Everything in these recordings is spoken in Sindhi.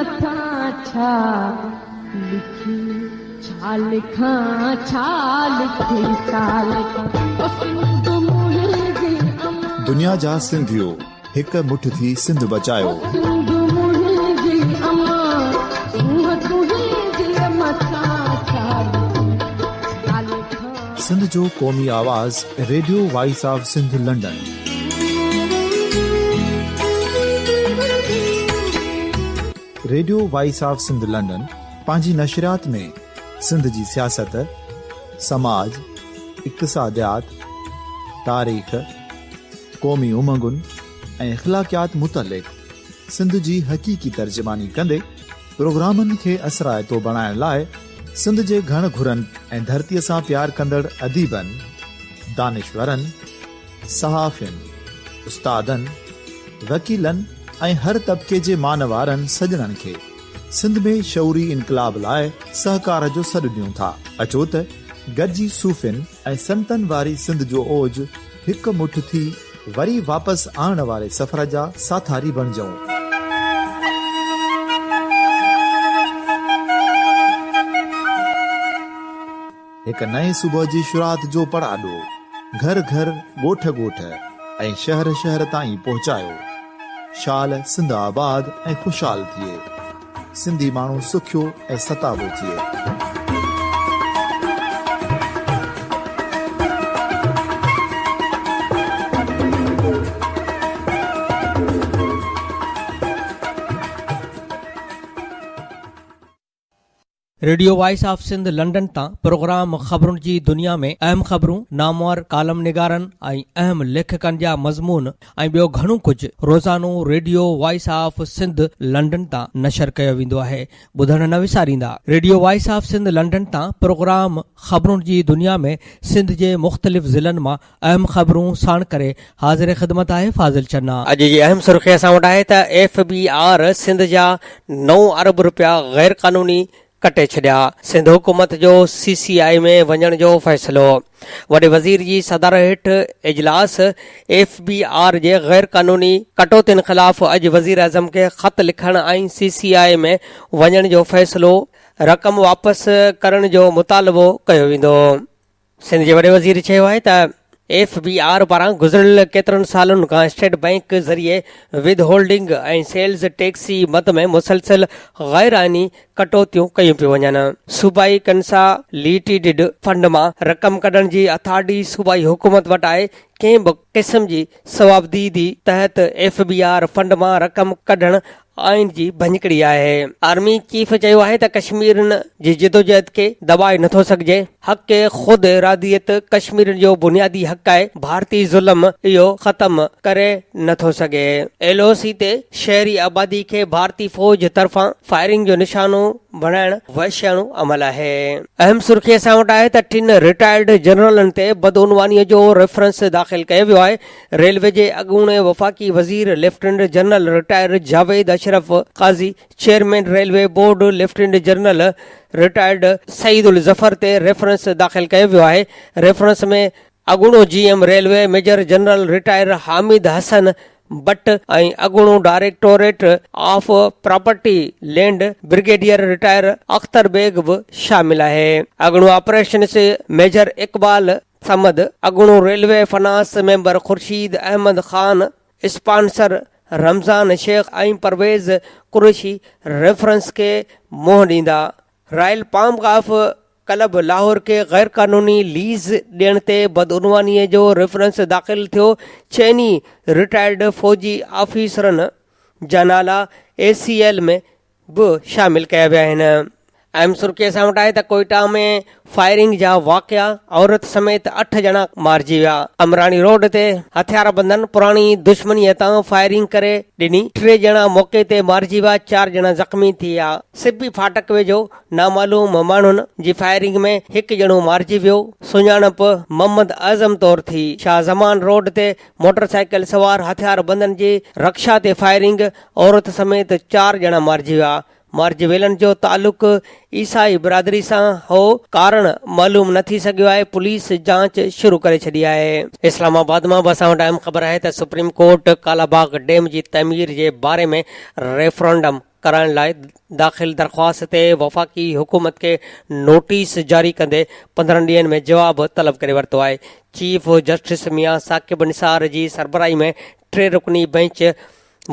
مٿان ڇا لکي ڇا لکان ڇا لکي ڇا لکان او سنڌ منهنجي امان. دنيا جا سنڌيو هڪ مٺ ٿي سنڌ بچايو. او سنڌ منهنجي امان سونهن تنهنجي مٿان ڇا لکي ڇا لکان. سنڌ جو قومي آواز radio voice of Sindh London. Radio voice of Sindh London پنهنجي نشريات ۾ سنڌ جي سياست، سماج، اقتصاديات، تاريخ، قومي امنگن ۽ اخلاقيات متعلق سنڌ جي حقيقي ترجماني ڪندي پروگرامن کي اثرائتو بڻائڻ لاء سنڌ جي گهڻ گهرن ۽ ڌرتيء سان پيار ڪندڙ اديبن، دانشورن، صحافين، استادن، وڪيلن ۽ هر طبقي جي مان وارن سڄڻن کي سنڌ ۾ شعوري انقلاب لاء سهڪار جو سڏ ڏيون ٿا. اچو ته گڏجي صوفين ۽ سنتن واري سنڌ جو اوج هڪ مٺ ٿي وري واپس آڻڻ واري سفر جا ساٿاري بڻجون. هڪ نئين صبح جي شروعات جو پڙاڏو گهر گهر، ڳوٺ ڳوٺ ۽ شهر شهر تائين پهچايو. شال سنڌ آباد ۽ خوشحال ٿئي. سنڌي ماڻهو سکيو ۽ ستابو ٿئي. Radio voice of Sindh London تان پروگرام خبرن جي دنيا ۾ اهم خبرون، نامور ڪالم نگارن ۽ اهم ليکڪن جا مضمون ۽ ٻيو گهڻو ڪجهه روزانو radio voice of Sindh London تان نشر ڪيو ويندو آهي. ٻڌڻ نه وساريندا. Radio voice of Sindh London تان پروگرام خبرن جي دنيا ۾ سنڌ جي مختلف ضلعن مان اهم خبرون ساڻ ڪري حاضر خدمت آهي فاضل چنا. اڄ جي اهم سرخي اسان وٽ آهي ته ايف بي آر سنڌ جا نو ارب رپيا غير قانوني ڪٽي ڇڏيا، سنڌ حڪومت جو سي سي آء ۾ وڃڻ جو فيصلو، وڏي وزير جي صدارت هيٺ اجلاس، ايف بي آر جي غير قانوني ڪٽوتين خلاف اڄ وزيراعظم کي خط لکڻ ۽ سي سي آء ۾ وڃڻ جو فيصلو، رقم واپس ڪرڻ جو مطالبو ڪيو ويندو. سنڌ جي وڏي وزير چيو آهي ته ايف بي آر پاران گذريل ڪيترن سالن کان اسٽيٽ بئنڪ ذريعي ود هولڊنگ ۽ سيلز ٽيڪس جي مد ۾ مسلسل غير آئيني ڪٽوتيون ڪيون پيون وڃن. صوبائي ڪنساليٽيڊ فنڊ مان رقم ڪڍڻ جي اٿارٽي صوبائي حڪومت وٽ آهي، ڪنهن به قسم جي صوابديدي تحت ايف بي آر فنڊ مان رقم ڪڍڻ آئين جي ڀڃڪڙي آهي. آرمي چيف چيو آهي ته ڪشميرين جي جدوجهد کي دٻائي نٿو سگهجي، حق خود اراديت ڪشميرين جو بنيادي حق آهي، ڀارتي ظلم اهو ختم ڪري نٿو سگهي. ايل او سي تي شهري آبادي کي ڀارتي فوج طرفان فائرنگ جو نشانو بڻائڻ وحشياڻو عمل آهي. اهم سرخي اسان وٽ آهي ته ٽن رٽائرڊ جنرلن تي بدعنواني جو ريفرنس داخل ڪيو ويو آهي، ريلوي جي اڳوڻي وفاقي وزير lieutenant general retired Javed Ashraf Qazi, chairman railway board lieutenant general retired Saeed ul Zafar تي ريفرنس داخل ڪيو ويو آهي. ريفرنس ۾ اڳوڻو G M railway major general retired Hamid Hassan Butt ۽ اڳوڻو directorate of property land brigadier retired Akhtar Baig به شامل آهي. اڳوڻو آپريشنس ميجر اقبال صمد، اڳوڻو railway finance member Khurshid Ahmed Khan, sponsor Ramzan Shaikh ۽ Pervez Qureshi reference کي منهن ڏيندا. Royal Palm golf club Lahore کي غيرقانوني ليز ڏيڻ تي بدعنواني جو ريفرنس داخل ٿيو، چئني رٽائرڊ فوجي آفيسرن جا نالا اي سي ايل ۾ به شامل ڪيا ويا آهن. اهم سرخي اسان وٽ آهي ته ڪوئيٽا ۾ فائرنگ جا واقعا، عورت سميت اٺ ڄڻا مارجي ويا. امراڻي روڊ تي هٿياربندن پراڻي دشمنيء تان فائرنگ ڪري ڏني، ٽي ڄڻا موقعي تي مارجي ويا، چار ڄڻا زخمي ٿي ويا. سبي ڦاٽڪ ويجهو نامعلوم ماڻهن جي فائرنگ ۾ هڪ ڄڻو مارجي ويو، سڃاڻپ محمد اعظم طور ٿي. شاهه زمان روڊ تي موٽر سائيڪل سوار هٿياربندن جي رڪشا تي فائرنگ، عورت سميت چار ڄڻا مارجي ويا. مارجي ويلن جو تعلق عيسائي برادري سان هو، ڪارڻ معلوم نه ٿي سگهيو آهي، پوليس جاچ شروع ڪري ڇڏي آهي. اسلام آباد مان به اسان وٽ اهم خبر آهي ته سپريم ڪورٽ ڪالاباغ ڊيم جي تعمير جي باري ۾ ريفرنڊم. ڪرائڻ لاء داخل درخواست تي وفاقي حڪومت کي نوٽيس جاري ڪندي 15 ڏينهن ۾ جواب طلب ڪري ورتو آهي. چيف جسٽس ميان ثاقب نثار جي سربراهي ۾ ٽي رڪني بئنچ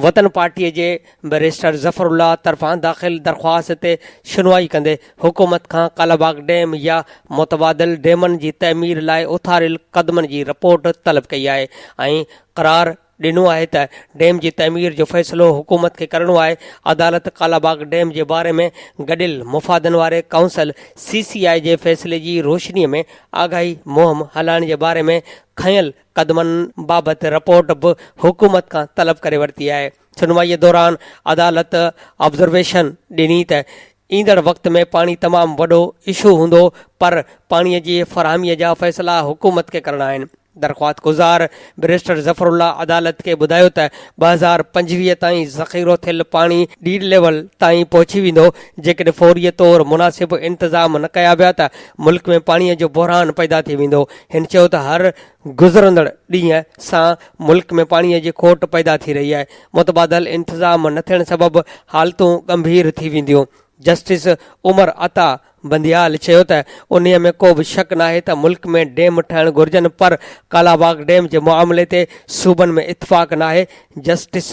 وطن پارٽي جي بئريسٽر ظفر الله طرفان داخل درخواست تي شنوائي ڪندي حڪومت کان ڪالاباغ ڊيم يا متبادل ڊيمن جي تعمير لاء اٿاريل قدمن جي رپورٽ طلب ڪئي آهي ۽ قرار ڏنو آهي ته ڊيم جي تعمير جو فيصلو حڪومت کي ڪرڻو آهي، عدالت ڪالاباغ ڊيم جي باري ۾ گڏيل مفادن واري ڪائونسل، سي سي آء، جي فيصلي جي روشني ۾ آگاهي مهم هلائڻ جي باري ۾ کنيل قدمن بابت رپورٽ به حڪومت کان طلب ڪري ورتي آهي. شنوائي دوران عدالت آبزرويشن ڏني ته ايندڙ وقت ۾ پاڻي تمام وڏو اشو هوندو پر پاڻي جي فراهمي جا فيصلا حڪومت کي ڪرڻا آهن. درخواستگذار بئريسٽر ظفر الله عدالت کي ٻڌايو ته 2025 تائين ذخيرو ٿيل پاڻي ڊيڊ ليول تائين پهچي ويندو، جيڪڏهن فوري طور مناسب انتظام نه ڪيا ويا ته ملڪ ۾ پاڻي جو بحران پيدا ٿي ويندو. هن چيو ته هر گذرندڙ ڏينهن سان ملڪ ۾ پاڻي جي کوٽ پيدا ٿي رهي آهي، متبادل انتظام نه ٿيڻ سبب حالتون ڳنڀير ٿي وينديون. جسٽس عمر عطا بنديال چيو ته انهيء ۾ ڪو به شڪ ناهي ته ملڪ ۾ ڊيم ٺهڻ گهرجن پر ڪالاباغ ڊيم جي معاملي تي صوبن ۾ اتفاق ناهي. جسٽس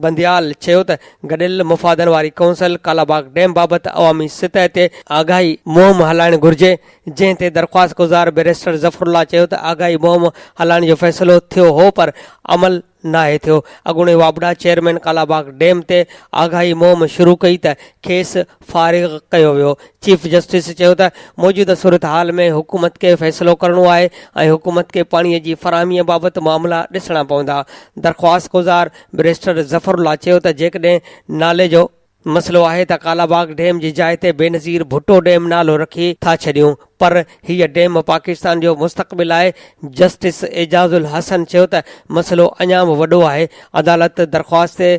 بنديال چيو ته گڏيل مفادن واري ڪونسل ڪالاباغ ڊيم بابت عوامي سطح تي آگاهي مهم هلائڻ گهرجي، جنهن تي درخواستگذار بئريسٽر ظفر الله چيو ته آگاهي مهم هلائڻ جو فيصلو ٿيو هو پر عمل ناهي ٿيو، اڳوڻي واپڊا چيئرمين ڪالاباغ ڊيم تي آگاهي مهم شروع ڪئي ته کيس فارغ ڪيو ويو. چيف جسٽس چيو ته موجوده صورتحال ۾ حڪومت کي فيصلو ڪرڻو آهي ۽ حڪومت کي پاڻي جي فراهمي بابت معاملا ڏسڻا پوندا. درخواستگذار بئريسٽر ظفر الله چيو ته جيڪڏهن نالي جو مسئلو آهي ته ڪالاباغ ڊيم جي جاء تي بينظير ڀٽو ڊيم نالو رکي ٿا ڇڏيون پر هيء ڊيم پاڪستان جو مستقبل آهي، جسٽس اعجاز الحسن چيو ته مسئلو اڃا به وڏو آهي، عدالت درخواست تي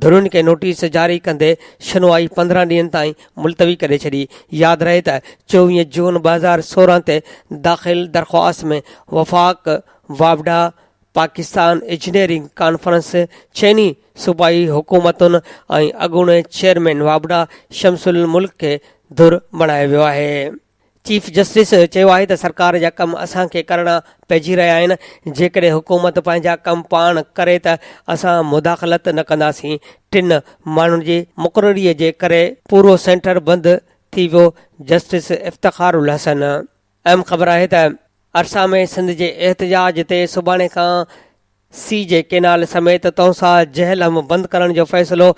ڌرين کي نوٽيس جاري ڪندي شنوائي 15 ڏينهن تائين ملتوي ڪري ڇڏي، ياد رهي ته 24 جون 2016 تي داخل درخواست ۾ وفاق واپڊا پاڪستان انجنيئرنگ ڪانفرنس چئني صوبائي حڪومتن ۽ اڳوڻي چيئرمين واپڊا شمس الملڪ کي ڌر بڻايو ويو آهي. چيف جسٽس چيو آهي ته سرڪار جا ڪم اسان کي ڪرڻا پئجي رهيا آهن، جيڪڏهن حڪومت پنهنجا ڪم پاڻ ڪري ته اسان مداخلت نه ڪنداسين، ٽن ماڻهن جي مقرري جي ڪري پورو سينٽر بند ٿي ويو، جسٽس افتخار الحسن. اهم خبر آهي ته ارسا ۾ سنڌ جي احتجاج تي سڀاڻي کان سي جي ڪينال سميت تونسا جهلم بند ڪرڻ جو فيصلو،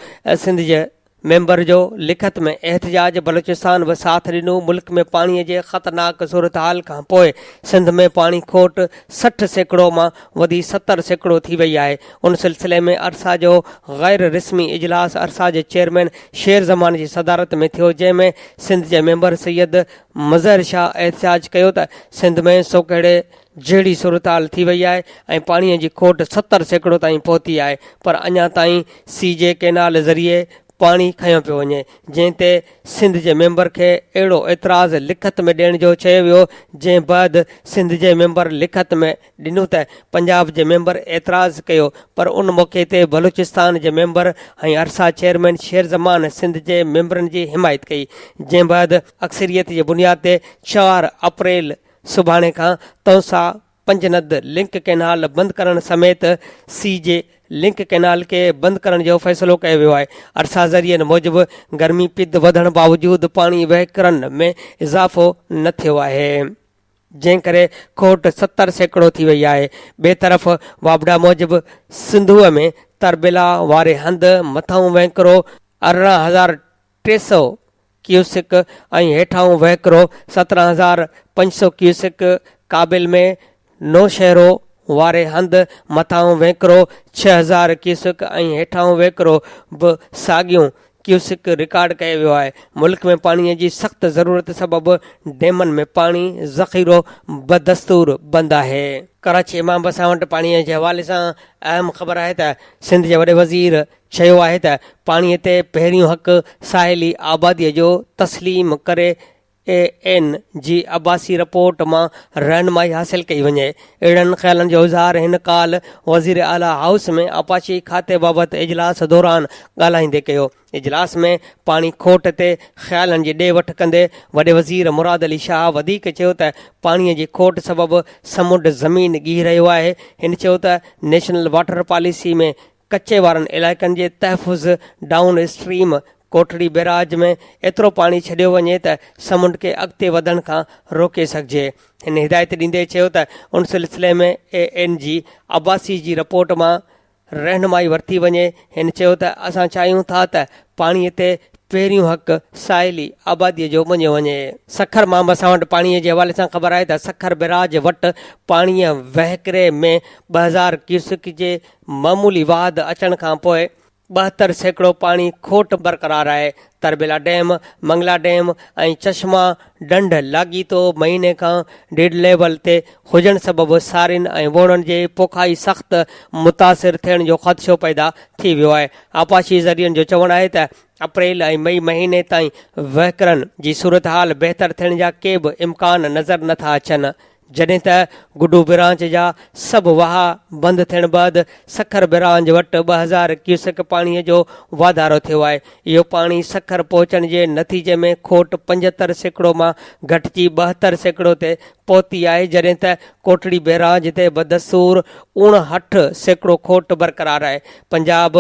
سنڌ جي ميمبر جو لکت ۾ احتجاج، بلوچستان به ساٿ ڏنو، ملڪ ۾ پاڻي جي خطرناڪ صورتحال کانپوء سنڌ ۾ پاڻي کوٽ 60% مان وڌي 70% ٿي وئي آهي، ان سلسلي ۾ ارسا جو غير رسمي اجلاس ارسا جي چيئرمين شير زمان جي صدارت ۾ ٿيو، جنهن ۾ سنڌ جي ميمبر سيد مظهر شاهه احتجاج ڪيو ته سنڌ ۾ سوڪهڙي جهڙي صورتحال ٿي وئي آهي ۽ پاڻي جي کوٽ 70% تائين پهتي آهي پر اڃا تائين سي جي ڪئنال ذريعي پاڻي کنيو پيو وڃي جنهن تي سنڌ جي ميمبر کي اهڙو اعتراض لکت ۾ ڏيڻ جو چيو ويو جنهن بعد سنڌ جي ميمبر لکت ۾ ڏنو ته پنجاب جي ميمبر اعتراض ڪيو پر ان موقعي تي بلوچستان جي ميمبر ۽ ارسا چيئرمين شير زمان سنڌ جي ميمبرن جي حمايت ڪئي جنهن بعد اڪثريت جي بنياد تي 4 اپريل سڀاڻي کان تونسا پنجند لنڪ ڪئنال بند ڪرڻ سميت سي جي لنڪ ڪئنال کي بند ڪرڻ جو فيصلو ڪيو ويو آهي. ارسا ذريعن موجب گرمي پد وڌڻ باوجود پاڻي وهڪرن ۾ اضافو نه ٿيو آهي. جنهن ڪري کوٽ 70% ٿي وئي آهي. ٻئي طرف واپڊا موجب سنڌوء ۾ تربيلا واري هنڌ مٿانهون وهڪرو 18,300 ڪيوسڪ ۽ هيٺانهون وهڪرو 17,500 ڪيوسڪ، ڪابل ۾ نوشهرو واري هنڌ مٿانهون وهڪرو 6000 ڪيوسڪ ۽ هيٺانهون وهڪرو به ساڳيون ڪيوسڪ رڪارڊ ڪيو ويو آهي، ملڪ ۾ پاڻي جي سخت ضرورت سبب ڊيمن ۾ پاڻي ذخيرو بدستور بند آهي. ڪراچي امام بسان وٽ پاڻي جي حوالي سان اهم خبر آهي ته سنڌ جي وڏي وزير چيو آهي ته پاڻي تي پهريون حق ساحلي آبادي جو تسليم ڪري اي اين جي عباسي رپورٽ مان رهنمائي حاصل ڪئي وڃي. اهڙن خيالن جو اظهار هن ڪالهه وزيراعليٰ هائوس ۾ آبپاشي کاتي بابت اجلاس دوران ڳالهائيندي ڪيو. اجلاس ۾ پاڻي کوٽ تي خيالن جي ڏي وٺ ڪندي وڏي وزير مراد علي شاهه وڌيڪ چيو ته پاڻي جي کوٽ سبب سمنڊ زمين ڳيهي رهيو آهي. هن چيو ته نيشنل واٽر پاليسي ۾ ڪچي وارن علائقن جي تحفظ ڊائون اسٽريم ڪوٽڙي بئراج ۾ ايترو پاڻي ڇڏيو وڃي ته سمنڊ کي اڳتي وڌڻ کان روڪي سگهجي. هن هدايت ڏيندي چيو ته ان سلسلي ۾ اي اين جي عباسي جي رپورٽ مان رهنمائي ورتي وڃي. هن چيو ته اسان چاهيون ٿا ته پاڻي تي پهريون حق ساحلي آبادي جو مڃيو وڃي. سکر مان اسان وٽ پاڻي جي حوالي سان خبر آهي ته سکر بئراج وٽ پاڻي وهڪري ۾ 2000 ڪيوسڪ جي معمولي واڌ اچڻ کان پوء 72% پاڻي کوٽ برقرار آهي. تربيلا ڊيم، منگلا ڊيم ۽ چشما ڍنڍ لاڳيتو مهيني کان ڊيڊ ليول تي هجڻ سبب سارين ۽ ووڻن جي پوکائي سخت متاثر ٿيڻ جو خدشو پيدا ٿي ويو آهي. آبپاشي ذريعن جو چوڻ آهي ته اپريل ۽ مئي مهيني تائين وهڪرن جي صورتحال بهتر ٿيڻ جا ڪي به امڪان نظر نٿا اچن. جڏهن ته گڊو برانچ جا سڀ واهه بند ٿيڻ بعد سکر برانچ وٽ 2000 ڪيوسڪ پاڻي جو واڌارو ٿيو آهي. اهو پاڻي سکر پهچڻ جي نتيجي ۾ کوٽ 75% مان گهٽجي 72% تي پهتي آهي جڏهن ته ڪوٽڙي بئراج تي بدستور 59% کوٽ برقرار آهي. پنجاب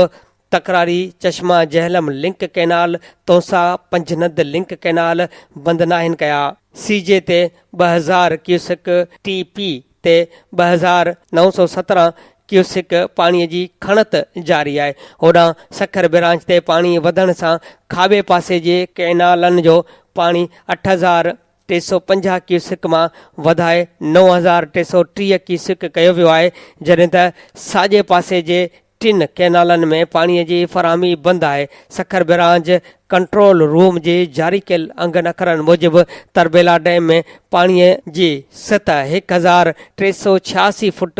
تڪراري Chashma Jhelum link canal, Taunsa Panjnad link canal بند ناهن ڪيا. سي جي تي 2000 ڪيوسڪ، ٽي پي تي 2917 ڪيوسڪ پاڻي جي کڻت جاري آهي. هوڏانهن سکر برانچ تي پاڻي وڌڻ سان کاٻي پاسي جي ڪئنالن جو پاڻي 8350 ڪيوسڪ مان وڌائي 9330 ڪيوسڪ ڪيو ويو آهي، جڏهن ته ساڄي پاسي جي ٽن ڪئنالن ۾ پاڻي جي فراهمي بند آهي، سکر برانچ ڪنٽرول روم جي جاري ڪيل انگن اکرن موجب تربيلا ڊيم ۾ پاڻي جي سطح 1386 فوٽ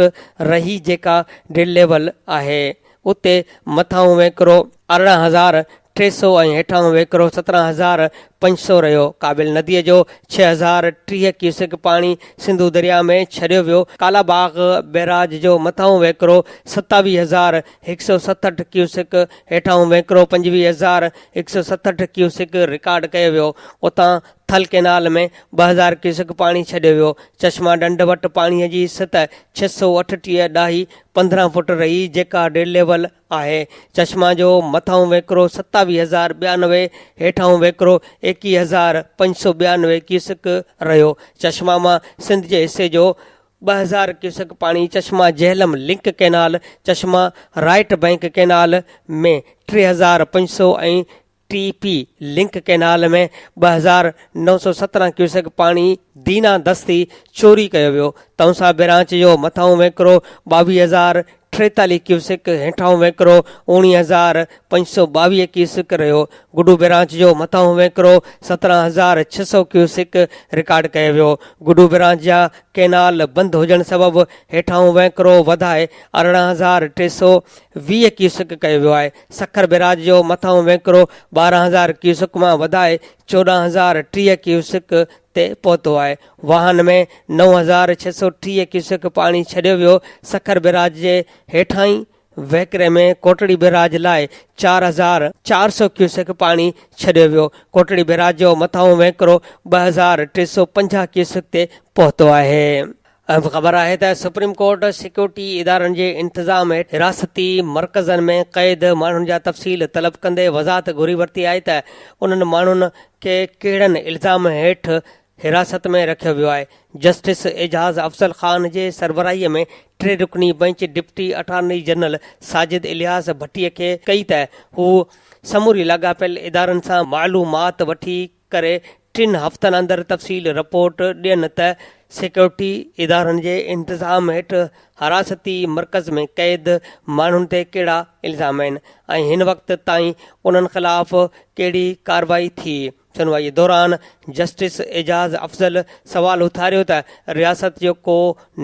رهي جيڪا ڊيڊ ليول آهي اتي مٿانهون وهڪرو 18300 ۽ هيٺانهون وهڪرو 17500 رهيو. ڪابل نديء جو 6030 ڪيوسڪ پاڻي سنڌو درياء ۾ ڇڏيو ويو. ڪالا باغ بئراج جو مٿانهون وهڪرو 27167 ڪيوسڪ، هيٺانهون وهڪرو 25167 ڪيوسڪ رڪارڊ ڪيو ويو. اتان ٿل ڪئنال ۾ 2000 ڪيوسڪ پاڻي ڇڏيو ويو. چشما ڍنڍ وٽ پاڻي جي سطح 638 ڏاهي 15 فوٽ رهي جيڪا ڊيڊ ليول آهي. چشما جو مٿانهون وهڪرو 27092، هيٺانهون وهڪرو 21592 ڪيوسڪ رهيو. چشما مان سنڌ جي حصي جو 2000 ڪيوسڪ پاڻي Chashma Jhelum link canal, Chashma right bank canal ۾ 3500 ۽ T P link canal ۾ 2917 cusec پاڻي دينا دستي چوري ڪيو ويو. تونسا برانچ جو مٿانهون وهڪرو 22043 ڪيوسڪ، هيٺانهون وهڪرو 19522 ڪيوسڪ رهيو. گڊو برانچ جو مٿانهون وهڪرو 17600 ڪيوسڪ رڪارڊ ڪيو ويو. گڊو برانچ جا ڪئنال بند هجڻ سبب هيٺانهون وهڪرو وڌائي 18320 ڪيوسڪ ڪيو ويو آهي. سکر بئراج جو مٿانهون وهڪرو 12000 ڪيوسڪ مان وڌائي 14030 ڪيوسڪ تي پهتو آهي. واهن ۾ 9630 ڪيوسڪ پاڻي ڇڏيو ويو. سکر بئراج جي هيٺاهين وهڪري ۾ ڪوٽڙي بئراج لاء 4400 ڪيوسڪ پاڻي ڇڏيو ويو. ڪوٽڙي بئراج جو مٿانهون وهڪرو 2350 ڪيوسڪ تي پهتو آهي. اهم خبر آهي ته سپريم ڪورٽ سيڪيورٽي ادارن جي انتظام هيٺ حراستي مرڪزن ۾ قيد ماڻهن جا تفصيل طلب ڪندي وضاحت گهري ورتي آهي ته انهن ماڻهن کي ڪهڙن الزام هيٺ حراست ۾ رکيو ويو آهي. جسٽس اعجاز افضل خان جي سربراهي ۾ ٽي رڪني bench deputy attorney general Sajid Ilyas Bhatti کي ڪئي ته هو سموري لاڳاپيل ادارن سان معلومات وٺي ڪري ٽن هفتن اندر تفصيل رپورٽ ڏين ته سيڪيورٽي ادارن جي انتظام هيٺ حراستي مرڪز ۾ قيد ماڻهن تي ڪهڙا الزام آهن ۽ هن وقت تائين انهن خلاف ڪهڙي ڪارروائي ٿي. شنوائي دوران جسٽس اعجاز افضل سوال اٿاريو ته رياست جو ڪو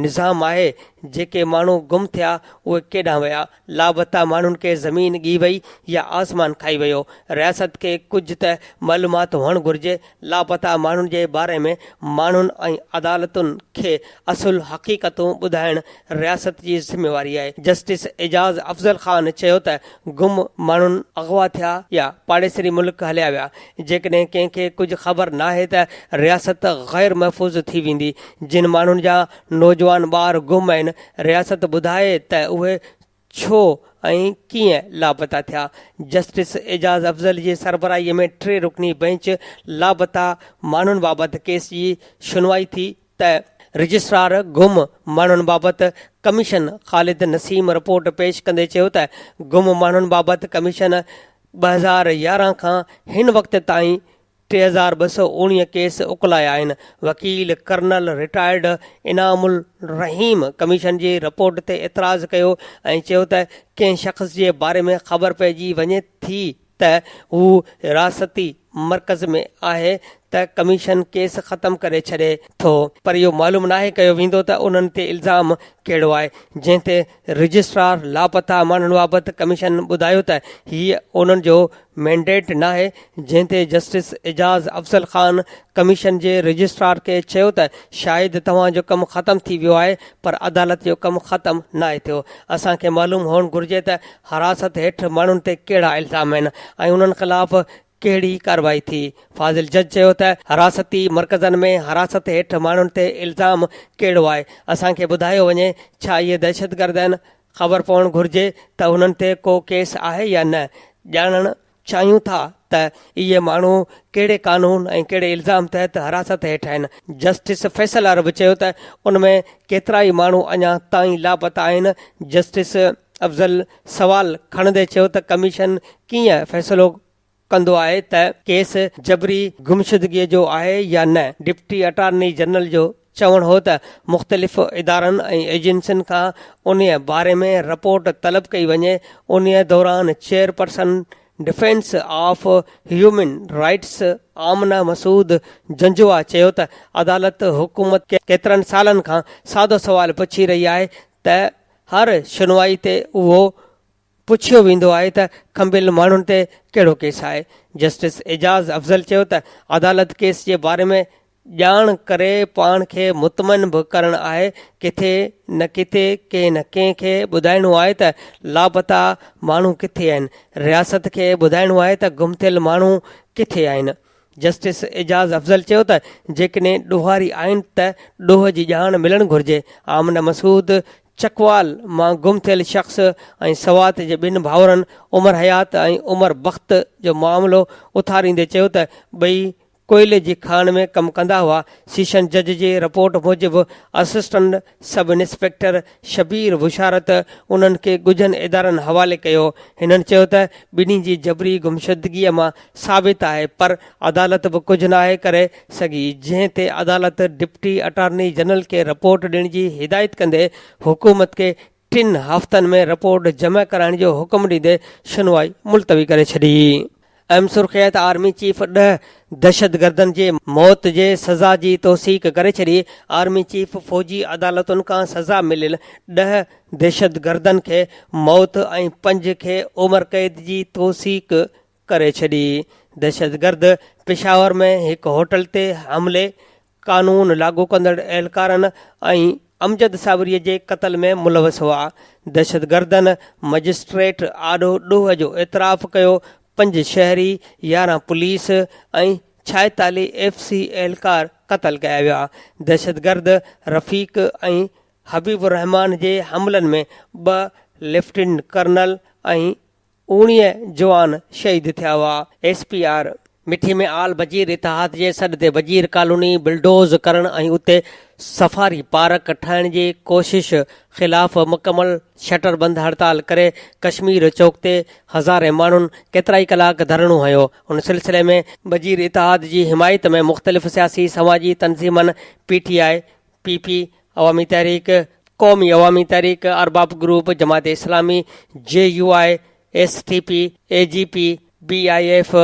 نظام آهي، جيڪي ماڻهو گم ٿيا اهي ڪيڏانهن ويا؟ لاپتا ماڻهن کي زمين ڳهي وئي يا آسمان کائي ويو؟ رياست کي ڪجهه ته معلومات هئڻ گهرجي، لاپتا ماڻهن جي باري ۾ ماڻهن ۽ عدالتن کي اصل حقيقتون ٻڌائڻ رياست جي ذميواري آهي. جسٽس اعجاز افضل خان چيو ته گم ماڻهن اغوا ٿيا يا پاڙيسري ملڪ هليا ويا، جيڪڏهن ڪنهن کي ڪجهه خبر ناهي ته رياست غير محفوظ ٿي ويندي، جن ماڻهن جا نوجوان ٻار گم آهن، رياست ٻڌائي ته اهي ڇو ۽ ڪيئن لاپتا ٿيا؟ جسٽس اعجاز افضل جي سربراهي ۾ ٽي رڪني بئنچ لاپتا ماڻهن بابت ڪيس جي شنوائي ٿي ته رجسٽرار گم ماڻهن بابت ڪميشن خالد نسيم رپورٽ پيش ڪندي چيو ته گم ماڻهن بابت ڪميشن 2011 کان هن وقت تائين 3219 ڪيس اڪلايا آهن. وڪيل colonel retired Inam ur Rahim commission جي رپورٽ تي اعتراض ڪيو ۽ چيو ته ڪنهن شخص جي باري ۾ خبر پئجي وڃي ٿي ته هو حراستي مرڪز ۾ آهي ته ڪميشن ڪيس ختم ڪري ڇڏي ٿو پر اهو معلوم ناهي ڪيو ويندو ته انهن تي الزام ڪهڙو آهي جنهن تي رجسٽرار لاپتا ماڻهن بابت ڪميشن ٻڌايو ته هي انهن جو مينڊيٽ ناهي، جنهن تي جسٽس اعجاز افضل خان ڪميشن جي رجسٽرار کي چيو ته شايد توهان جو ڪم ختم ٿي ويو آهي پر عدالت جو ڪم ختم ناهي ٿيو، اسان کي معلوم هئڻ گهرجي ته حراست هيٺ ماڻهن تي ڪهڙا الزام آهن ۽ انهن خلاف ڪهڙي ڪارروائي ٿي. فاضل جج چيو ته حراستي مرڪزن ۾ حراست هيٺ ماڻهن تي الزام ڪهڙو آهي، اسان کي ٻڌايو وڃي، ڇا اهي دهشتگرد آهن، خبر پوڻ گهرجي ته انهن تي ڪو ڪيس آهي يا نه، ڄاڻڻ چاهيون ٿا ته اهي ماڻهو ڪهڙي قانون ۽ ڪهڙي الزام تحت حراست هيٺ آهن. جسٽس فيصل عرب چيو ته ان ۾ ڪيترائي ماڻهو اڃا تائين لاپتا آهن. جسٽس افضل سوال کڻندي چيو ته ڪميشن ڪيئن فيصلو ڪندو آهي ته ڪيس جبري گمشدگيء جو آهي يا نه؟ ڊپٽي اٽارني جنرل جو چوڻ هو ته مختلف ادارن ۽ ايجنسين کان انهيء باري ۾ رپورٽ طلب ڪئي وڃي. انهيء دوران chairperson defence of human rights Amna Masood Janjua چيو ته عدالت حڪومت کي ڪيترن سالن کان سادو سوال پڇي رهي آهي ته هر شنوائي تي اهو پڇيو ويندو آهي ته کنڀيل ماڻهن تي ڪهڙو ڪيس آهي؟ جسٽس اعجاز افضل چيو ته عدالت ڪيس جي باري ۾ ڄاڻ ڪري پاڻ کي مطمئن به ڪرڻ آهي، ڪٿي نه ڪٿي ڪنهن نه ڪنهن کي ٻڌائڻو آهي ته لاپتا ماڻهو ڪٿي آهن، رياست کي ٻڌائڻو آهي ته گم ٿيل ماڻهو ڪٿي آهن. جسٽس اعجاز افضل چيو ته جيڪڏهن ڏوهاري آهن ته ڏوهه جي ڄاڻ ملڻ گهرجي، آمنه مسعود چڪوال مان گم ٿيل شخص ۽ سوات جي ٻن ڀائرن عمر حيات ۽ عمر بخت جو معاملو اٿاريندي چيو ته ٻئي ڪوئلي جي کاڻ ۾ ڪم ڪندا هئا، سيشن جج جي رپورٽ موجب assistant sub inspector Shabbir Basharat انهن کي ڳجهن ادارن حوالي ڪيو. هنن چيو ته ٻنهي جي جبري گمشدگيء مان ثابت آهي پر عدالت به ڪجهه ناهي ڪري سگهي، جنهن تي عدالت ڊپٽي اٽارني جنرل کي رپورٽ ڏيڻ جي هدايت ڪندي حڪومت کي ٽن هفتن ۾ رپورٽ جمع ڪرائڻ جو حڪم ڏيندي شنوائي ملتوي ڪري ڇڏي. اهم سرخيت آرمي چيف ڏهه دهشتگردن جي موت جي سزا جي توثيق ڪري ڇڏي، آرمي چيف فوجي عدالتن کان سزا مليل ڏهه دهشتگردن کي موت ۽ پنج کي عمر قيد جي توثيق ڪري ڇڏي. دهشتگرد پشاور ۾ هڪ هوٽل تي حملي، قانون لاڳو ڪندڙ اهلڪارن ۽ امجد صابري جي قتل ۾ ملوث هئا. دهشتگردن مئجسٽريٽ آڏو ڏوهه جو اعتراف ڪيو، پنج شهري، 11 پوليس ۽ 46 ايف سي اهلڪار قتل ڪيا ويا. دهشتگرد رفيق ۽ حبيب الرحمان جي حملن ۾ ٻه ليفٽيننٽ ڪرنل ۽ 19 جوان شهيد ٿيا هئا. ايس پي آر مٺي ۾ آل بجير اتحاد جي سڏ تي بجير ڪالوني بلڊوز ڪرڻ ۽ اتي سفاري پارڪ ٺاهڻ جي ڪوشش خلاف مڪمل شٽر بند هڙتال ڪري ڪشمير چوڪ تي هزارين ماڻهن ڪيترائي ڪلاڪ ڌرڻو هنيو ان سلسلي ۾ بجير اتحاد جي حمايت ۾ مختلف سياسي سماجي تنظيمن P T I, P P, Awami Tehreek, Qaumi Awami Tehreek, Arbab group, Jamaat Islami, J U I, S T P, A G P, B I F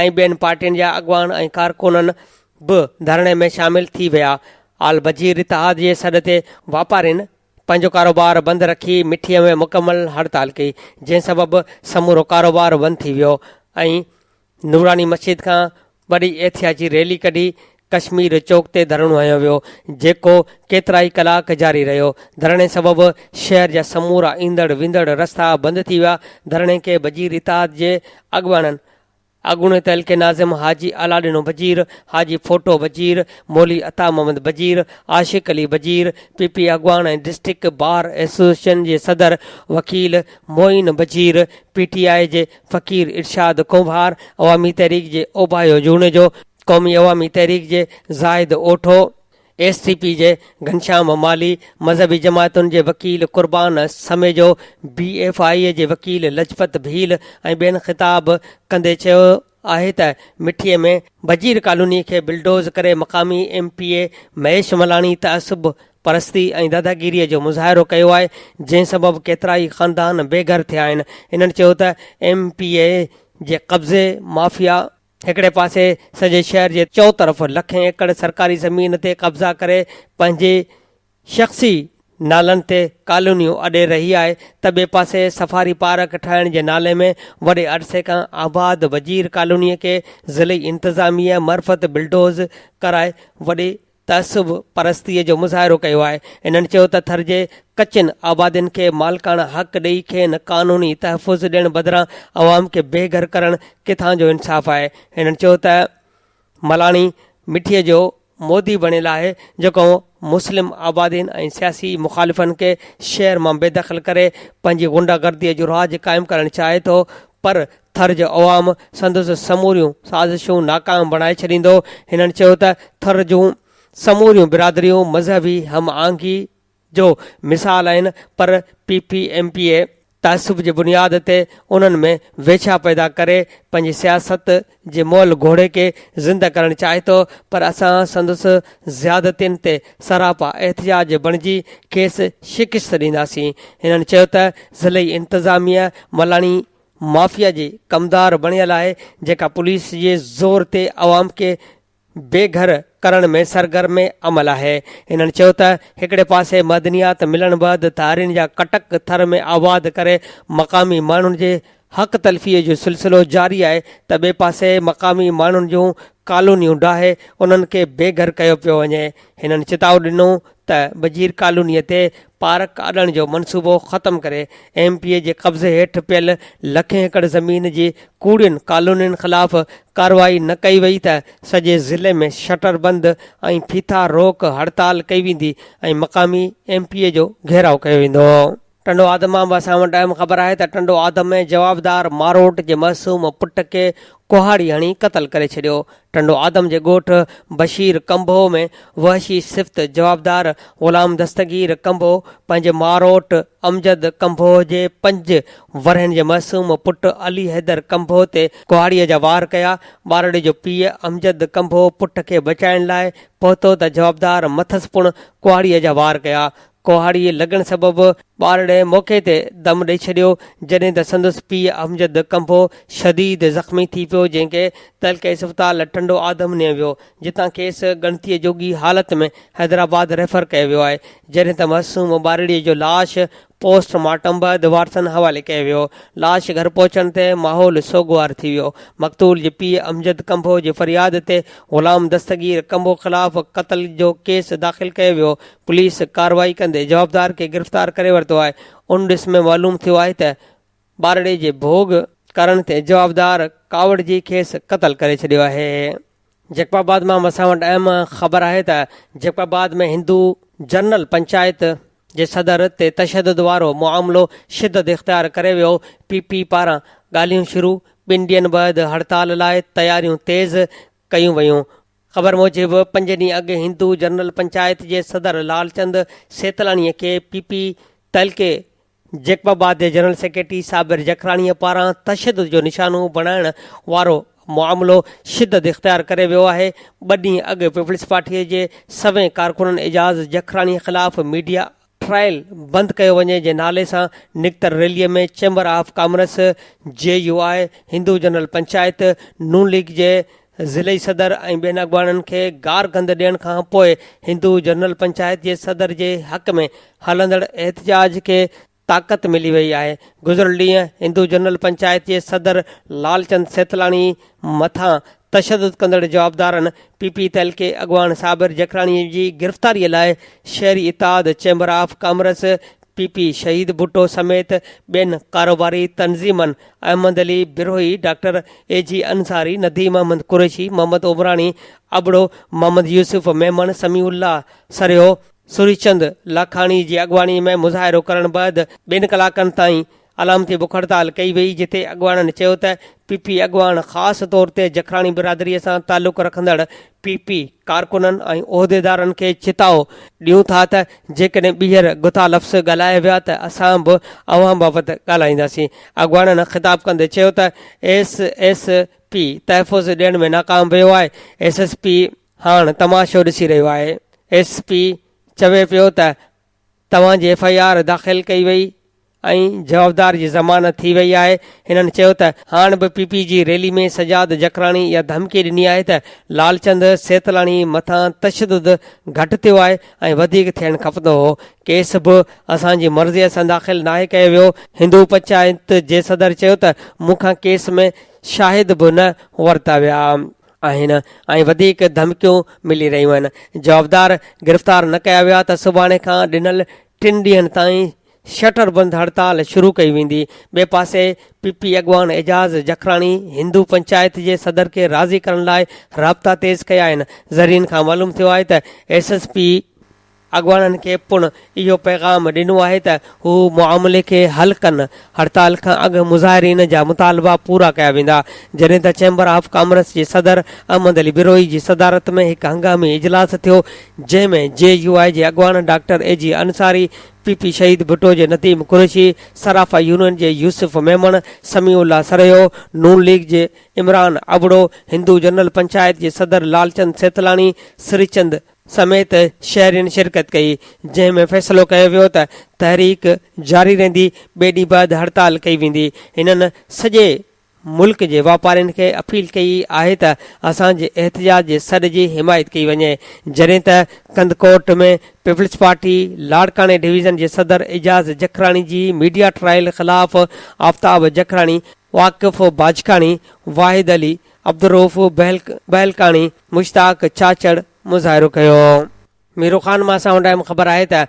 ۽ ٻين پارٽين جا اڳواڻ ۽ ڪارڪنن به ڌرڻي ۾ شامل ٿي ويا. آل بجير اتحاد جي سڏ تي واپارين پنهنجو ڪاروبار بند رکي مٺي ۾ مڪمل هڙتال ڪئي، جنهن سبب سمورو ڪاروبار بند ٿي ويو ۽ نوراني مسجد کان وڏي احتجاجي ريلي ڪڍي ڪشمير چوڪ تي ڌرڻو هنيو ويو، جيڪو ڪيترائي ڪلاڪ جاري رهيو. ڌرڻي سبب شهر جا سمورا ايندڙ ويندڙ رستا بند ٿي ويا. ڌرڻي کي بجير اتحاد جي اڳواڻن اڳوڻي تعلقي ناظم حاجي الاڏنو بجير، حاجي ڦوٽو بجير، مولوي عطا محمد بجير، عاشق علي بجير، پي پي اڳواڻ ۽ ڊسٽرڪٽ بار ايسوسيئيشن جي صدر وڪيل معين بجير، پي ٽي آء جي فقير ارشاد ڪنڀار، عوامي تحريڪ جي اوڀايو جوڻيجو، قومي عوامي تحريڪ جي زاهد اوٺو، ايس ٽي پي جي گهنشام مالهي، مذهبي جماعتن جي وڪيل قربان سميجو، بي ايف I جي وڪيل لجپت ڀيل ۽ ٻين خطاب ڪندي چيو آهي ته مٺي ۾ بجير ڪالوني کي بلڊوز ڪري مقامي M P A Mahesh Malani تعصب پرستي ۽ داداگيري جو مظاهرو ڪيو آهي جنهن سبب ڪيترائي خاندان بي گهر ٿيا آهن هنن چيو ته ايم پي اي جي قبضي مافيا هڪڙي پاسي سڄي شهر جي چئوطرف لکين ايڪڙ سرڪاري زمين تي قبضا ڪري پنهنجي شخصي نالن تي ڪالونيون اڏي رهي آهي ته ٻئي پاسي سفاري پارڪ ٺاهڻ جي نالي ۾ وڏي عرصي کان آباد وزير ڪالوني کي ضلعي انتظاميه معرفت بلڊوز ڪرائي وڏي تعصب پرستيء جو مظاهرو ڪيو آهي. هنن چيو ته ٿر جي ڪچين آبادين کي مالڪاڻا حق ڏئي کين قانوني تحفظ ڏيڻ بدران عوام کي بي گهر ڪرڻ ڪٿان جو انصاف آهي. هنن چيو ته ملاڻي مٺيء جو مودي بڻيل آهي جيڪو مسلم آبادين ۽ سياسي مخالفن کي شهر مان بيدخل ڪري پنهنجي غنڊا گرديء جو راڄ قائم ڪرڻ چاهي ٿو پر ٿر جو عوام سندس سموريون سازشون ناڪام بڻائي ڇڏيندو. هنن چيو ته ٿر جون سموريون برادريون مذهبي هم آهنگي جو مثال آهن پر P P M P A تعصب جي بنياد تي انهن ۾ ويڇا پيدا ڪري پنهنجي سياست جي مئل گهوڙي کي زنده ڪرڻ چاهي ٿو پر اسان سندس زيادتين تي سراپا احتجاج بڻجي کيس شڪست ڏينداسين. هنن چيو ته ضلعي انتظاميه ملاڻي مافيا جي ڪمدار بڻيل آهي جيڪا پوليس جي زور تي عوام کي بي گهر ڪرڻ ۾ سرگرم عمل آهي. هنن چيو ته هڪڙي پاسي معدنيات ملڻ بعد ڌارين جا ڪٽڪ ٿر ۾ آباد ڪري مقامي ماڻهن جي حق تلفي جو سلسلو جاري آهي ته ٻئي پاسي مقامي ماڻهن جون ڪالونيون ڊاهي انهن کي بي گهر ڪيو پيو وڃي. هنن چتاء ڏنو ته بجير ڪالونيء تي پارڪ اڏڻ جو منصوبو ختم ڪري ايم پي اي جي قبضي هيٺ پيل لکين ايڪڙ زمين جي ڪوڙين ڪالونين خلاف ڪارروائي نه ڪئي وئي ته سڄي ضلعي ۾ شٽر بند ۽ ڦيٿا روڪ هڙتال ڪئي ويندي ۽ مقامي ايم پي اي جو گهيراء ڪيو ويندو. ٽنڊو آدم مان به اسان وٽ اهم خبر آهي ته ٽنڊو آدم ۾ جوابدار ماروٽ جي معصوم پٽ کي ڪهاڙي هڻي قتل ڪري ڇڏيو. ٽنڊو آدم جي ڳوٺ بشير ڪنڀو ۾ وحشي صفت جوابدار غلام دستگير ڪنڀو پنهنجي ماروٽ امجد ڪنڀو جي پنج ورهين جي معصوم پٽ علي حيدر ڪنڀو تي ڪهاڙي جا وار ڪيا. ٻارڙي جو پيء امجد ڪنڀو پٽ کي بچائڻ لاء پهتو ته جوابدار مٿس پڻ ڪهاڙي جا وار ڪيا. ڪهاڙي لڳڻ سبب ٻارڙي موقعي تي دم ڏئي ڇڏيو، جڏهن ته سندس پيء امجد ڪنڀو شديد زخمي ٿي پيو، جنهن کي تعلقي اسپتال ٽنڊو آدم نيو ويو، جتان کيس ڳڻتيء جوڳي حالت ۾ حيدرآباد ريفر ڪيو ويو آهي، جڏهن ته معصوم ٻارڙي جو لاش پوسٽ مارٽم بعد وارثن حوالي ڪيو ويو. لاش گهر پهچڻ تي ماحول سوڳوار ٿي ويو. مقتول جي پيء امجد ڪنڀو جي فرياد تي غلام دستگير ڪنڀو خلاف قتل جو ڪيس داخل ڪيو ويو. پوليس ڪارروائي ڪندي جوابدار کي گرفتار ڪري ورتو آهي. ان ڏس ۾ معلوم ٿيو آهي ته ٻارڙي جي ڀوڳ ڪرڻ تي جوابدار ڪاوڙجي کيس قتل ڪري ڇڏيو آهي. جيڪب آباد مان اسان وٽ اهم خبر آهي ته جيڪب آباد ۾ هندو جنرل پنچائت جي صدر تي تشدد وارو معاملو شدت اختيار ڪري ويو، پي پي پاران ڳالهيون شروع، ٻن ڏينهن بعد هڙتال لاء تياريون تيز ڪيون ويون. خبر موجب پنج ڏينهن اڳ هندو جنرل پنچائت جي صدر لالچند سيتلاڻي کي پي پي تعلقي جيڪب آباد جي جنرل سيڪريٽري صابر جکراڻي پاران تشدد جو نشانو بڻائڻ وارو معاملو شدت اختيار ڪري ويو آهي. ٻه ڏينهن اڳ پيپلز پارٽي جي سوين ڪارڪنن اعجاز جکراڻي خلاف ميڊيا. ٽرائل بند ڪيو وڃي جي نالي سان نڪتل rally ۾ chamber of commerce, J U I, Hindu general panchayat, Noon league جي ضلعي صدر ۽ ٻين اڳواڻن کي گارگند ڏيڻ کان پوء هندو جنرل پنچائت جي صدر جي حق ۾ هلندڙ احتجاج کي طاقت ملي وئي آهي. گذريل ڏينهن هندو جنرل پنچائت جي صدر لالچند سيتلاڻي مٿان تشدد ڪندڙ جوابدارن پي پي تعلقي اڳواڻ صابر جکراڻي جي گرفتاري لاء شهري اتحاد chamber of commerce P P Shaheed Bhutto سميت ٻين ڪاروباري تنظيمن احمد علي بروهي، ڊاڪٽر اي جي انصاري، نديم احمد قريشي، محمد عمراڻي ابڙو، محمد يوسف ميمڻ، سميع الله سرهيو، سريچند لاکاڻي جي اڳواڻي ۾ مظاهرو ڪرڻ بعد ٻن ڪلاڪن تائين علامتي بک هڙتال ڪئي وئي جتي اڳواڻن چيو ته پي پي اڳواڻ خاص طور تي جکراڻي برادري سان تعلق رکندڙ پي پي ڪارڪنن ۽ عهديدارن کي چتاء ڏيون ٿا ته جيڪڏهن ٻيهر گٿا لفظ ڳالهايا ويا ته اسان به اوهان بابت ڳالهائينداسين. اڳواڻن خطاب ڪندي چيو ته ايس ايس پي تحفظ ڏيڻ ۾ ناڪام ويو آهي، ايس ايس پي هاڻ تماشو ڏسي رهيو آهي، ايس پي چوي پيو ته توهان جي ايف I R داخل ڪئي وئي ۽ جوابدار جي ضمانت ٿي وئي آهي. هنن چيو ته هاڻ به پي پي جي ريلي ۾ سجاد جکراڻي اها ڌمڪي ڏني آهي ته لالچند سيتلاڻي مٿان تشدد گهٽ ٿيو آهي ۽ وڌيڪ ٿيڻ کپندو هو، ڪيس به اسان جي مرضيء سان داخل ناهي ڪيو ويو. هندو پنچائت جي صدر چيو ته مون کان ڪيس ۾ شاهد به نه ورتا ويا آهن ۽ وڌيڪ ڌمڪيون ملي رهيون آهن، جوابدار گرفتار نه ڪيا ويا ته سڀاڻي کان ڏنل ٽن ڏينهن تائين شٽر بند هڙتال شروع ڪئي ويندي. ٻئي پاسي پي پي اڳواڻ اعجاز جکراڻي هندو پنچائت جي صدر کي راضي ڪرڻ لاء رابطا تيز ڪيا آهن. ذريعن کان معلوم ٿيو آهي ته ايس ايس پي اڳواڻن کي پڻ اهو پيغام ڏنو آهي ته هو معاملي کي حل ڪن، هڙتال کان اڳ مظاهرين جا مطالبا پورا ڪيا ويندا. جڏهن ته چيمبر آف ڪامرس جي صدر احمد علي بروهي جي صدارت ۾ هڪ هنگامي اجلاس ٿيو جنهن ۾ جي يو آء جي اڳواڻ doctor A G Ansari, P P Shaheed Bhutto جي نديم قريشي، صرافه يونين جي يوسف ميمڻ، سميع الله سرهيو، نون ليگ جي عمران ابڙو، هندو جنرل پنچائت جي صدر لالچند سيتلاڻي، سريچند سميت شهرين شرڪت ڪئي، جنهن ۾ فيصلو ڪيو ويو ته تحريڪ جاري رهندي، ٻئي ڏينهن بعد هڙتال ڪئي ويندي. هنن سڄي ملڪ جي واپارين کي اپيل ڪئي آهي ته اسان جي احتجاج جي سڏ جي حمايت ڪئي وڃي، جڏهن ته ڪنڌڪوٽ ۾ پيپلز پارٽي لاڙڪاڻي ڊويزن جي صدر اعجاز جکراڻي جي ميڊيا ٽرائل خلاف آفتاب جکراڻي، واقف باجڪاڻي، واحد علي، عبدالرئوف بهلڪاڻي، مشتاق چاچڙ مظاهرو ڪيو. ميرو خان مان اسان وٽ اهم خبر آهي ته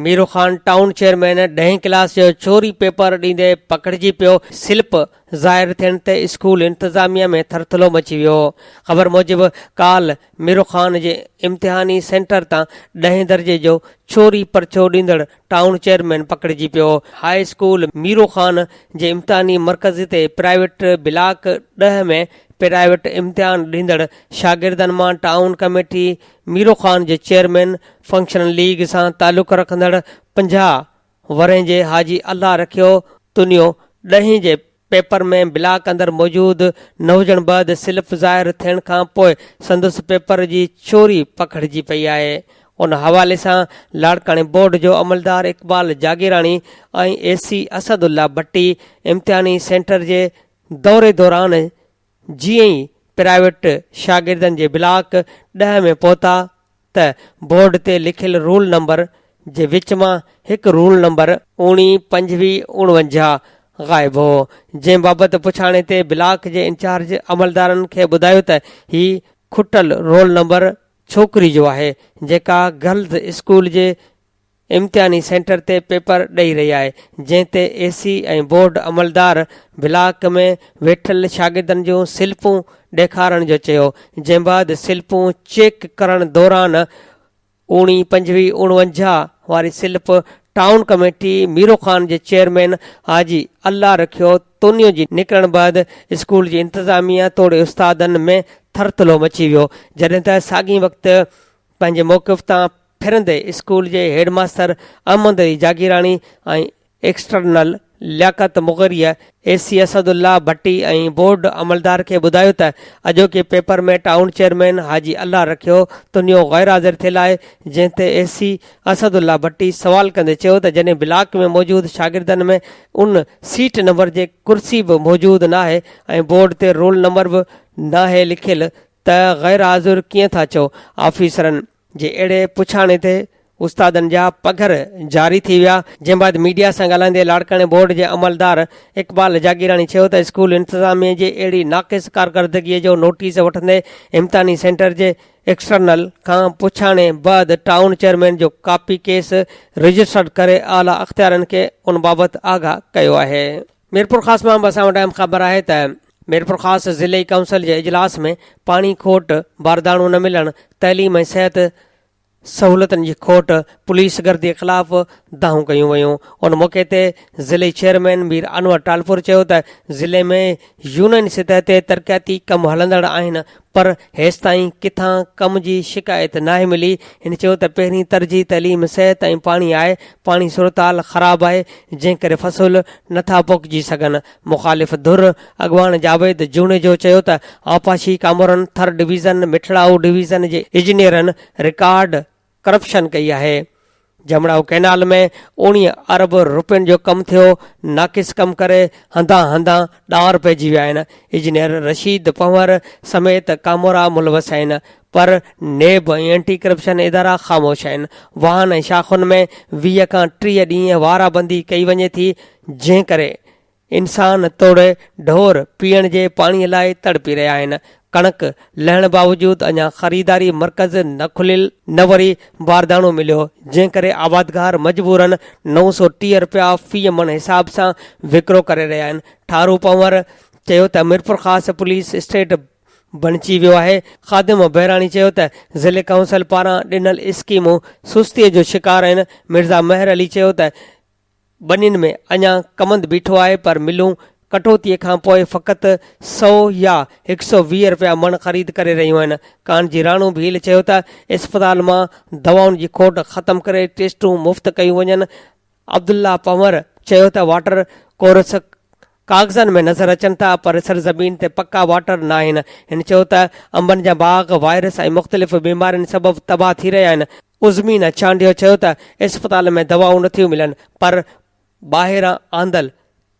ميرو خان ٽائون چيئرمين ڏهين ڪلاس جو چوري پيپر ڏيندي پڪڙجي پيو، سلپ ظاهر ٿيڻ تي اسڪول انتظاميا ۾ ٿرٿلو مچي ويو. خبر موجب ڪالهه ميرو خان جي امتحاني سينٽر تان ڏهين درجي جو چوري پرچو ڏيندڙ ٽائون چيئرمين پڪڙجي پيو. هاء اسڪول ميرو خان جي امتحاني مرڪز تي پرائيويٽ بلاڪ ڏهه ۾ پرائيويٽ امتحان ڏيندڙ شاگردن مان ٽائون ڪميٽي ميرو خان جي چيئرمين فنڪشنل ليگ سان تعلق رکندڙ 50 ورهين جي حاجي الله رکيو تنيو ڏهين جي پيپر ۾ بلاڪ اندر موجود نه هجڻ بعد سلپ ظاهر ٿيڻ کان پوء سندس پيپر جي چوري پکڙجي پئي آهي. ان حوالي سان لاڙڪاڻي بورڊ جو عملدار اقبال جاگيراڻي ۽ اي سي اسد الله ڀٽي امتحاني سينٽر جي دوري دوران جيئن ئي پرائيويٽ شاگردن جي بلاڪ ڏهه ۾ پهتا ته بورڊ تي لکيل رول نمبر جي وچ مان هڪ رول نمبر اوڻيهه پنجويهه اوڻونجاهه غائب هو، جنهن بابت پڇاڻي تي بلاڪ جي انچارج عملدارن کي ٻڌايو ته هي کٽل رول نمبر ڇوڪري جو آهي، جيڪا گرلز اسڪول جي امتحاني سينٽر تي پيپر ڏئي رهي آهي، جنهن تي اي سي ۽ بورڊ عملدار بلاڪ ۾ ويٺل شاگردن جون سلپون ڏيکارڻ جو چيو، جنهن بعد سلپون چيڪ ڪرڻ دوران اوڻيهه پنجويهه اوڻونجاهه واري سلپ ٽائون ڪميٽي ميرو خان جي چيئرمين حاجي الله رکيو تونيو جي نڪرڻ بعد اسڪول جي انتظاميا توڙي استادن ۾ ٿرٿلو مچي ويو، جڏهن ته ساڳئي وقت پنهنجي موقف تان ڦرندي اسڪول جي head master Ahmed Ali Jagirani ۽ external لياقت مغريء اي سي اسدالله ڀٽي ۽ بورڊ عملدار کي ٻڌايو ته اڄوڪي paper ۾ town chairman Haji Allah رکيو تنيو غير حاضر ٿيل آهي جنهن تي اي سي اسدالله ڀٽي سوال ڪندي چيو ته جڏهن بلاڪ ۾ موجود شاگردن ۾ ان سيٽ نمبر جي ڪرسي به موجود ناهي ۽ بورڊ تي رول نمبر به ناهي لکيل ته غير حاضر ڪيئن ٿا چئو آفيسرن جي اهڙي پڇاڻي تي استادن جا پگهر جاري ٿي ويا، جنهن بعد ميڊيا سان ڳالهائيندي لاڙڪاڻي بورڊ جي عملدار اقبال جاگيراڻي چيو ته اسڪول انتظاميه جي اهڙي ناقص ڪارڪردگي جو نوٽيس وٺندي امتحاني سينٽر جي ايڪسٽرنل کان پڇاڻي بعد ٽائون چيئرمين جو ڪاپي ڪيس رجسٽرڊ ڪري اعليٰ اختيارين کي ان بابت آگاهه ڪيو آهي. ميرپورخاص مان به اسان وٽ اهم خبر آهي ته ميرپورخاص ضلعي ڪائونسل جي اجلاس ۾ پاڻي کوٽ، بارداڻو نه ملڻ، تعليم ۽ صحت سهولتن جي کوٽ، پوليس گردي خلاف دانهون ڪيون ويون. ان موقعي تي ضلعي چيئرمين مير انور ٽالپر چيو ته ضلعي ۾ يونين سطح تي ترقياتي ڪم هلندڙ آهن پر هيستائين ڪٿان ڪم جي شڪايت ناهي ملي، هن چيو ته پهرين ترجيح تعليم، صحت ۽ پاڻي آهي، پاڻي صورتحال خراب آهي، جنهن ڪري فصل نٿا پوکجي سگهن. مخالف ڌر اڳواڻ جاويد جوڻيجو چيو ته آبپاشي ڪامورن ٿر ڊويزن، مٺڙائو ڊويزن جي اجنيئرن رڪارڊ ڪرپشن ڪئي آهي، جمڙائو ڪئنال ۾ اوڻيهه ارب رپين جو ڪم ٿيو، ناقص ڪم ڪري هنڌان هنڌان ڏار پئجي ويا آهن، انجنيئر رشيد پنهور سميت ڪامورا ملوث آهن پر نيب ۽ اينٽي ڪرپشن ادارا خاموش آهن، واهن ۽ شاخن ۾ 20 کان 30 ڏينهن وارا بندي ڪئي وڃي ٿي، جنهن ڪري انسان توڙي ڍور پيئڻ جي پاڻي لاء تڙپي رهيا آهن، ڪڻڪ لهڻ باوجود اڃا خريداري مرڪز نه کليل نه وري بارداڻو مليو، جنهن ڪري آبادگار مجبورن 930 رپيا في مڻ حساب سان وڪرو ڪري رهيا آهن، ٺارو پنهور چيو ته ميرپورخاص پوليس اسٽيٽ بڻجي ويو آهي، خادم بهراڻي چيو ته ضلعي ڪائونسل پاران ڏنل اسڪيمون سستي جو شڪار آهن، مرزا مهر علي چيو ته ٻنين ۾ اڃا ڪمند بيٺو آهي پر ملون ڪٽوتيء کان پوء فقط سئو يا هڪ سئو 20 رپيا مڻ خريد ڪري رهيون آهن. ڪانجي راڻو ڀيل چيو ته اسپتال مان دوائن جي کوٽ ختم ڪري ٽيسٽون مفت ڪيون وڃن. عبدالله پنهور چيو ته واٽر ڪورس ڪاغذن ۾ نظر اچن ٿا پر سرزمين تي پڪا واٽر ناهن. هن چيو ته انبن جا باغ وائرس ۽ مختلف بيمارين سبب تباهه ٿي رهيا آهن. عظمينا چانڊيو چيو ته اسپتال ۾ دوائون نٿيون ملن پر ٻاهران آندل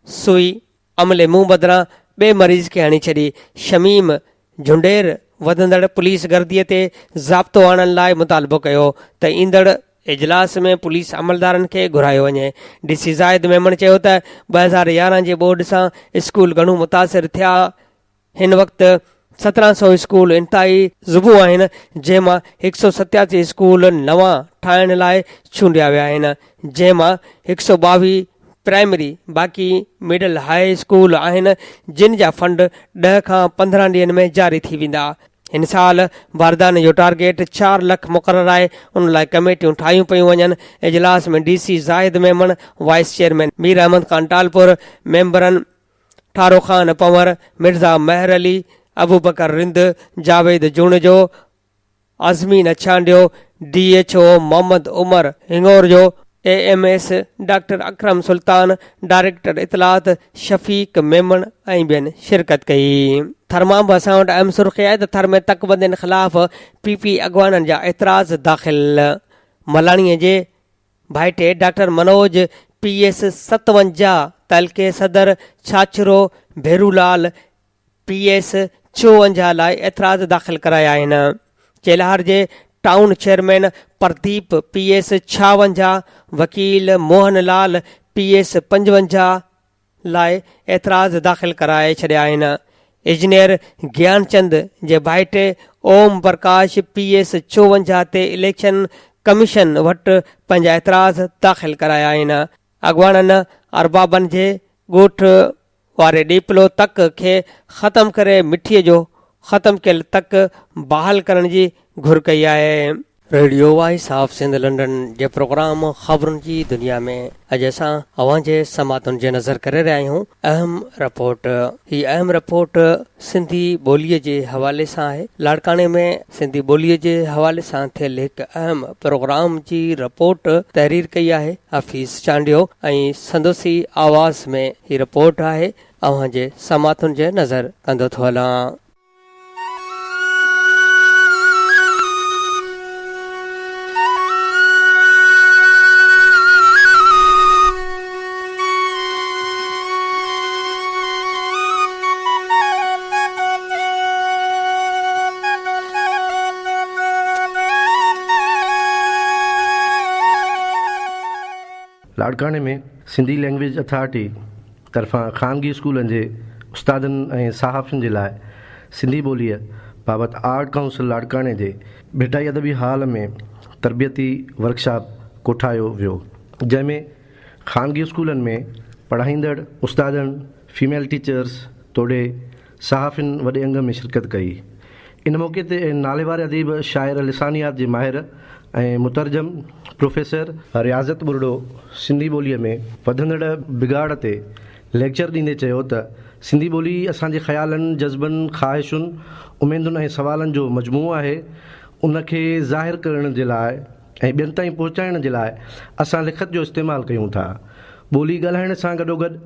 سوئي عملي مون بدران ٻئي مريض کي هڻي ڇڏي. شميم جهنڊير وڌندڙ پوليس گردي تي ضابطو آڻڻ لاء مطالبو ڪيو ته ايندڙ اجلاس ۾ پوليس عملدارن کي گهرايو وڃي. ڊي سي زاهد ميمڻ چيو ته 2011 جي ٻوڏ سان اسڪول گهڻو متاثر ٿيا، هن وقت 17 سئو اسڪول انتهائي زبون آهن، جنهن مان هڪ سئو 87 اسڪول نوان ٺاهڻ لاء چونڊيا ويا آهن، جنهن مان هڪ سئو 22 پرائمري باقي مڊل هاء اسڪول آهن، جن جا فنڊ ڏهه کان 15 ڏينهن ۾ جاري ٿي ويندا. هن سال بارداني جو ٽارگيٽ چار لک مقرر آهي، ان لاء ڪميٽيون ٺاهيون پيون وڃن. اجلاس ۾ D C Zahid Memon, vice chairman Mir Ahmed Khan Talpur, ميمبرن ٺارو خان پنور، مرزا مهر علي، ابوبڪر Rind, Javed Junejo, Azmeen Chandio, D H O Muhammad Umar Hingorjo, A M S doctor Akram Sultan, director اطلاعات شفيق ميمڻ ۽ ٻين شرڪت ڪئي. ٿر مان به اسان وٽ اهم سرخي آهي ته ٿر ۾ تڪ بندين خلاف پي پي اڳواڻن جا اعتراض داخل، ملاڻي جي ڀائٽي ڊاڪٽر منوج پي ايس 57 تعلقي صدر ڇاڇرو ڀيرولال پي ايس 54 لاء اعتراض داخل ڪرايا آهن. چيلهار جي town chairman Pradeep P S 56، وڪيل موهن لال پي ايس 55 لاء اعتراض داخل ڪرائي ڇڏيا آهن. انجنيئر گيانچند جي ڀائٽي اوم پرڪاش پي ايس 54 تي اليڪشن ڪميشن وٽ پنهنجا اعتراض داخل ڪرايا آهن. اڳواڻن اربابن جي ڳوٺ واري ڏيپلو تڪ کي ختم ڪري مٺيء جو ختم ڪيل تڪ بحال ڪرڻ جي گهر ڪئي آهي. Radio voice of Sindh London جي پروگرام خبرن جي دنيا ۾ اڄ اسان اوهان جي سماعتن جي نظر ڪري رهيا آهيون اهم رپورٽ. هي اهم رپورٽ سنڌي ٻوليء جي حوالي سان آهي. لاڙڪاڻي ۾ سنڌي ٻوليء جي حوالي سان ٿيل هڪ اهم پروگرام جي رپورٽ تحرير ڪئي آهي حفيظ چانڊيو ۽ سندس ئي آواز ۾ هي رپورٽ آهي اوهان جي سماعتن جي نظر ڪندو ٿو هلان. لاڙڪاڻي ۾ سنڌي لينگويج اٿارٽي طرفان خانگي اسڪولن جي استادن ۽ صحافين جي لاء سنڌي ٻوليء بابت آرٽ ڪائونسل لاڙڪاڻي جي ڀٽائي ادبي هال ۾ تربيتي ورڪشاپ ڪوٺايو ويو، جنهن ۾ خانگي اسڪولن ۾ پڙهائيندڙ استادن، فيميل ٽيچرز توڙي صحافين وڏي انگ ۾ شرڪت ڪئي. ان موقعي تي ناليواري اديب، شاعر، لسانيات جي ماهر ۽ مترجم پروفيسر رياضت ٻرڙو سنڌي ٻوليء ۾ وڌندڙ بگاڙ تي ليڪچر ڏيندي چيو ته سنڌي ٻولي اسان جي خيالن، جذبن، خواهشن، اميدن ۽ سوالن جو مجموعو آهي، ان کي ظاهر ڪرڻ جي لاء ۽ ٻين تائين پهچائڻ جي لاء اسان لکت جو استعمال ڪيون ٿا. ٻولي ڳالهائڻ سان گڏوگڏ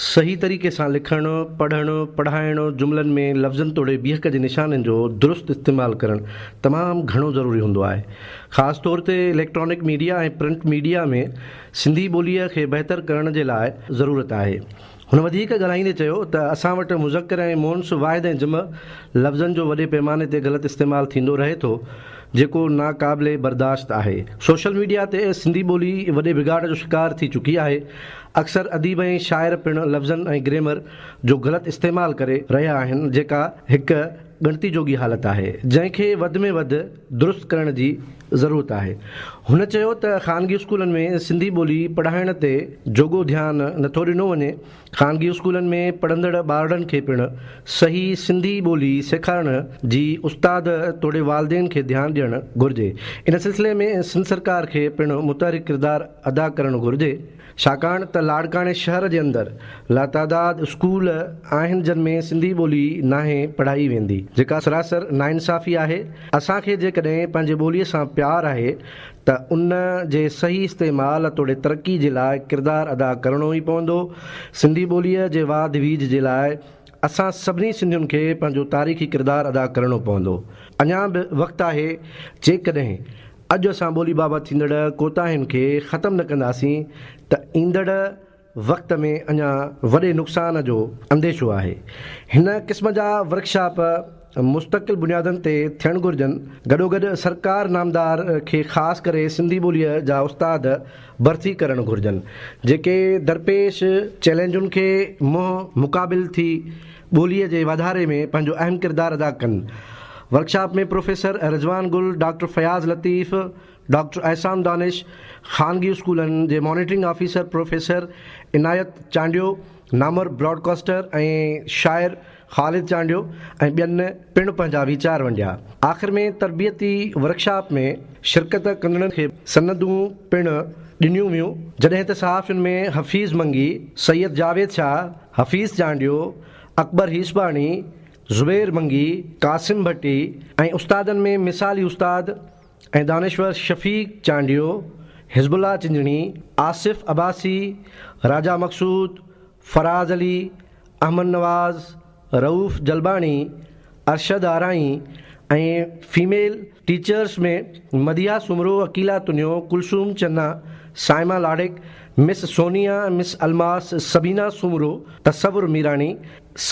صحيح طريقي سان لکڻ، پڙهڻ، پڙهائڻ، جملن ۾ لفظن توڙي بيهڪ جي نشانين جو درست استعمال ڪرڻ تمام گهڻو ضروري هوندو آهي. خاص طور تي electronic media ۽ print media ۾ Sindhi ٻوليء کي بهتر ڪرڻ جي لاء ضرورت آهي. هن وڌيڪ ڳالهائيندي چيو ته اسان وٽ مذڪر ۽ مونث، واحد ۽ جمع لفظن جو وڏي پيماني تي غلط استعمال ٿيندو رهي ٿو، جيڪو ناقابل برداشت آهي. سوشل ميڊيا تي سنڌي ٻولي وڏي بگاڙ جو شڪار ٿي چڪي آهي. اڪثر اديب ۽ شاعر پڻ لفظن ۽ گريمر جو غلط استعمال ڪري رهيا آهن، جيڪا هڪ ڳڻتي جوڳي حالت آهي، جنهن کي وڌ ۾ وڌ درست ڪرڻ جي ضرورت آهي. هن چيو ته خانگي اسڪولن ۾ سنڌي ٻولي پڙهائڻ تي جوڳو ڌيان نٿو ڏنو وڃي، خانگي اسڪولن ۾ پڙهندڙ ٻارڙن کي پڻ صحيح سنڌي ٻولي سيکارڻ جي استاد توڙي والدين کي ڌيان ڏيڻ گهرجي. ان سلسلي ۾ سنڌ سرڪار کي پڻ متحرڪ ڪردار ادا ڪرڻ گهرجي. ڇاڪاڻ ته لاڙڪاڻي شهر جي اندر لاتعداد اسڪول آهن جن ۾ سنڌي ٻولي ناهي پڙهائي ويندي جيڪا سراسر ناانصافي آهي. اسان کي جيڪڏهن پنهنجي ٻولي سان پيار آهي ته ان جي صحيح استعمال توڙي ترقي جي لاء ڪردار ادا ڪرڻو ئي پوندو. سنڌي ٻوليء جي واڌ ويجهه جي لاء اسان سڀني سنڌين کي پنهنجو تاريخي ڪردار ادا ڪرڻو پوندو. اڃا به وقت آهي جيڪڏهن اڄ اسان ٻولي بابت ٿيندڙ ڪوتاهين کي ختم نه ڪنداسين ته ايندڙ وقت ۾ اڃا وڏي نقصان جو انديشو آهي. هن قسم جا ورڪشاپ مستقل بنيادن تي ٿيڻ گهرجن. گڏوگڏ سرڪار نامدار کي خاص ڪري سنڌي ٻوليء جا استاد ڀرتي ڪرڻ گهرجن، جيڪي درپيش چئلينجن کي منهن مقابل ٿي ٻوليء جي واڌاري ۾ پنهنجو اهم ڪردار ادا ڪن. Workshop ۾ professor Rizwan Gul, doctor Fayaz Latif, doctor Ehsan Danish, خانگي اسڪولن جي monitoring officer professor Inayat Chandio, نامور براڊڪاسٽر ۽ شاعر خالد چانڊيو ۽ ٻين پڻ پنهنجا ويچار ونڊيا. آخر ۾ تربيتي ورڪشاپ ۾ شرڪت ڪندڙن کي سندون پڻ ڏنيون ويون، جڏهن ته صحافين ۾ حفيظ منگي، سيد جاويد شاهه، حفيظ چانڊيو، اڪبر هيسباڻي، زبير منگي، قاسم ڀٽي ۽ استادن ۾ مثالي استاد ۽ دانشور شفيق چانڊيو، حزب الله چنجڻي، آصف عباسي، راجا مقصود، فراز علي، احمد نواز، رئوف جلباڻي، ارشد آرائين ۽ فيميل ٽيچرس ۾ مديحه سومرو، عقيله تنيو، ڪلثوم چنا، صائمه لاڙڪ، مس سونيا، مس الماس، سبينا سومرو، تصور ميراڻي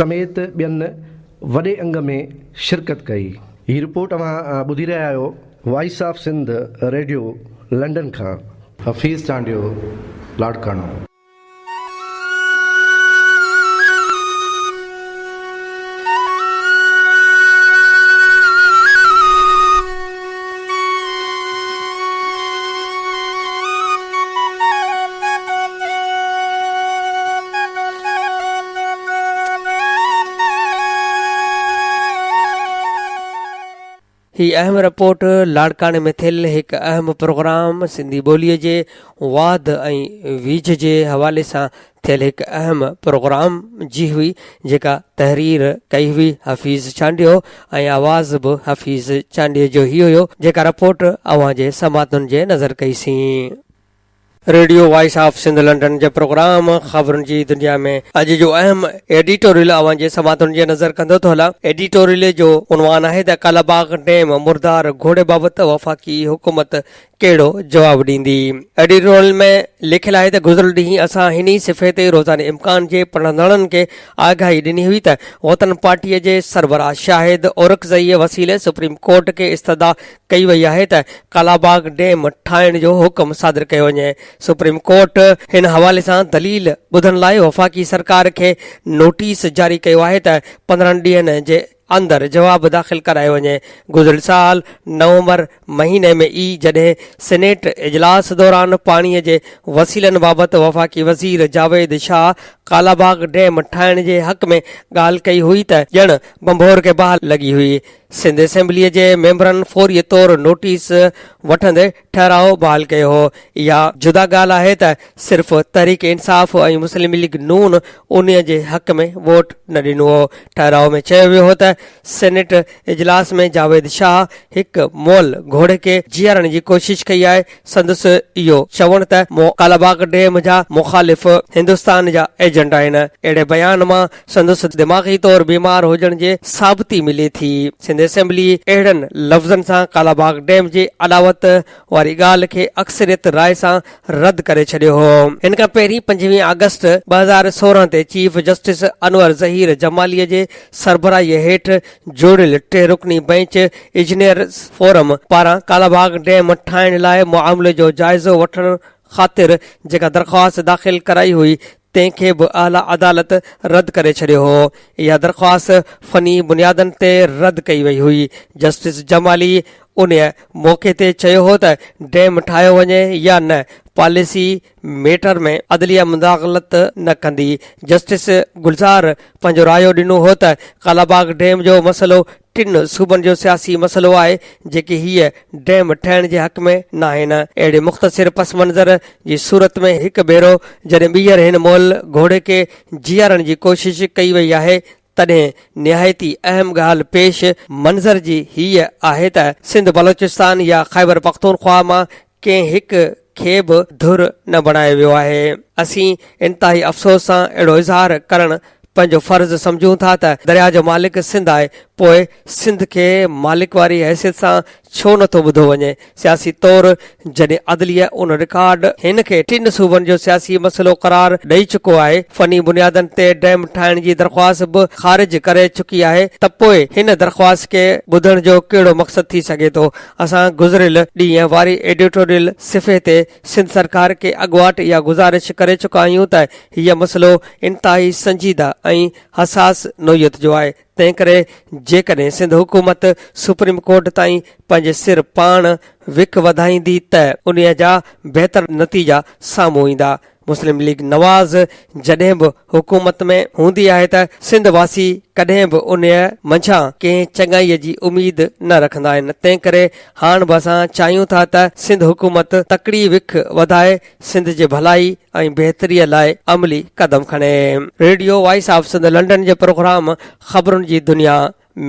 سميت ٻين وڏي انگ ۾ شرڪت ڪئي. هي رپورٽ اوهان ٻڌي رهيا آهيو voice of Sindh radio London کان. حفيظ چانڊيو، لاڙڪاڻو. هي اهم رپورٽ لاڙڪاڻي ۾ ٿيل هڪ اهم پروگرام سنڌي ٻوليء جي واڌ ۽ ويجهه جي حوالي سان ٿيل هڪ اهم پروگرام جي هئي جيڪا تحرير ڪئي هئي حفيظ چانڊيو ۽ آواز به حفيظ چانڊيي جو ئي هيو جيڪا رپورٽ اوهان جي سماعتن جي نظر ڪئي سين. Radio voice of Sindh London جي پروگرام خبرن جي دنيا ۾ اڄ جو اهم ايڊيٽوريل اوهان جي سماعتن جي نظر ڪندو ٿو هلان. ايڊيٽوريل جو عنوان آهي ته ڪالاباغ ڊيم مردار گهوڙي بابت وفاقي حڪومت ڪهڙو جواب ڏيندي. ايڊيٽوريل ۾ لکيل آهي ته گذريل ڏينهن اسان هن ئي صفحي تي روزاني امڪان جي پڙهندڙن کي آگاهي ڏني هئي ته وطن پارٽيء جي سربراهه شاهد اورڪزئيء وسيلي سپريم ڪورٽ کي استدعا ڪئي وئي آهي ته ڪالاباغ ڊيم ٺاهڻ جو حڪم صادر ڪيو وڃي. سپريم ڪورٽ هن حوالي سان دليل ٻڌڻ لاء وفاقي سرڪار کي نوٽيس جاري ڪيو آهي ته 15 ڏينهن جي اندر جواب داخل ڪرايو وڃي. گذريل سال نومبر مهيني ۾ ئي جڏهن سينيٽ اجلاس دوران پاڻي جي وسيلن بابت وفاقي وزير جاويد شاهه ڪالاباغ ڊيم ٺاهڻ جي حق ۾ ڳالهه ڪئي هئي ته ڄڻ ڀنڀور کي باهه لڳي هئي. سنڌ اسيمبليء جي ميمبرن فوري طور نوٽيس وٺندي ٺهراء بحال ڪيو هو. اها جدا ڳالهه آهي ته صرف تحريڪ انصاف ۽ مسلم ليگ نون انهيء جي حق ۾ ووٽ نه ڏنو هو. ٺهراء ۾ چيو ويو هو ته سينيٽ اجلاس ۾ جاويد شاهه هڪ مئل گهوڙي کي جيئارڻ جي ڪوشش ڪئي آهي، سندس اهو چوڻ ته ڪالاباغ ڊيم جا مخالف هندستان جا ايجنٽ آهن، اهڙي بيان مان سندس دماغي طور بيمار هجڻ جي ثابتي ملي ٿي. سنڌ اسيمبلي اهڙن لفظن سان ڪالاباغ ڊيم جي اڏاوت واري ڳالهه کي اڪثريت راء سان رد ڪري ڇڏيو هو. ان کان پهرين 25 آگسٽ 2016 تي چيف جسٽس انور ظهير جمالي جي سربراهي هيٺ جوڙيل ٽي رڪني بئنچ اجنيئرز فورم پاران ڪالاباغ ڊيم ٺاهڻ لاء معاملي جو جائزو وٺڻ خاطر جيڪا درخواست داخل ڪرائي هئي تنهن کي به اعليٰ عدالت رد ڪري ڇڏيو هو. اها درخواست فني بنيادن تي رد ڪئي وئي هئي. جسٽس جمالي انهيء موقعي تي چيو هو ته ڊيم ٺاهيو وڃي يا نه پاليسي ميٽر ۾ عدليه مداخلت نه ڪندي. جسٽس گلزار پنهنجو رايو ڏنو هو ته ڪالاباغ ڊيم جو مسئلو ٽن صوبن جو سياسي مسئلو آهي جيڪي هيء ڊيم ٺهڻ جي حق ۾ ناهن. اهڙي مختصر پس منظر جي صورت ۾ هڪ ڀيرو جڏهن ٻيهر هن مئل گهوڙي کي جيئارڻ جي ڪوشش ڪئي وئي آهي تڏهن نهايت ئي اهم ڳالهه پيش منظر جي هيء آهي ته سنڌ بلوچستان يا خيبر پختونخواهه مان ڪنهن هڪ کي به ڌر نه بڻايو ويو آهي. اسين انتهائي افسوس سان اهڙو اظهار ڪرڻ پنهنجو فرض سمجهون ٿا ته درياء جو مالڪ سنڌ آهي پوء سنڌ کي مالڪ واري حيثيت سان ڇو نه ٿو ٻڌو وڃي؟ سياسي طور جڏهن عدليه ان رڪارڊ هن کي ٽن صوبن جو سياسي مسئلو قرار ڏئي چڪو آهي، فني بنيادن تي ڊيم ٺاهڻ جي درخواست به خارج ڪري چڪي آهي ته پوء هن درخواست کي ٻڌڻ جو ڪهڙو مقصد ٿي سگهي ٿو؟ اسان گذريل ڏينهن واري ايڊيٽوريل صفحي تي سنڌ سرڪار کي اڳواٽ اها گذارش ڪري چڪا آهيون ته هيء مسئلو انتهائي سنجيده ۽ حساس نوعيت جو آهي، تنهنڪري جيڪڏهن سنڌ حڪومت سپريم ڪورٽ تائين پنهنجي سر پاڻ وک وڌائيندي ته انهيء جا بهتر نتيجا سامهون ايندا. مسلم ليگ نواز جڏهن به حڪومت ۾ هوندي آهي ته سنڌ واسي ڪڏهن به انهيء منجهان ڪنهن چڱائيء جي اميد نه رکندا آهن، تنهنڪري هاڻ به اسان چاهيون ٿا ته سنڌ حڪومت تڪڙي وک وڌائي سنڌ جي ڀلائي ۽ بهتريء لاء عملي قدم کڻي. Radio voice of Sindh London جي پروگرام خبرن جي دنيا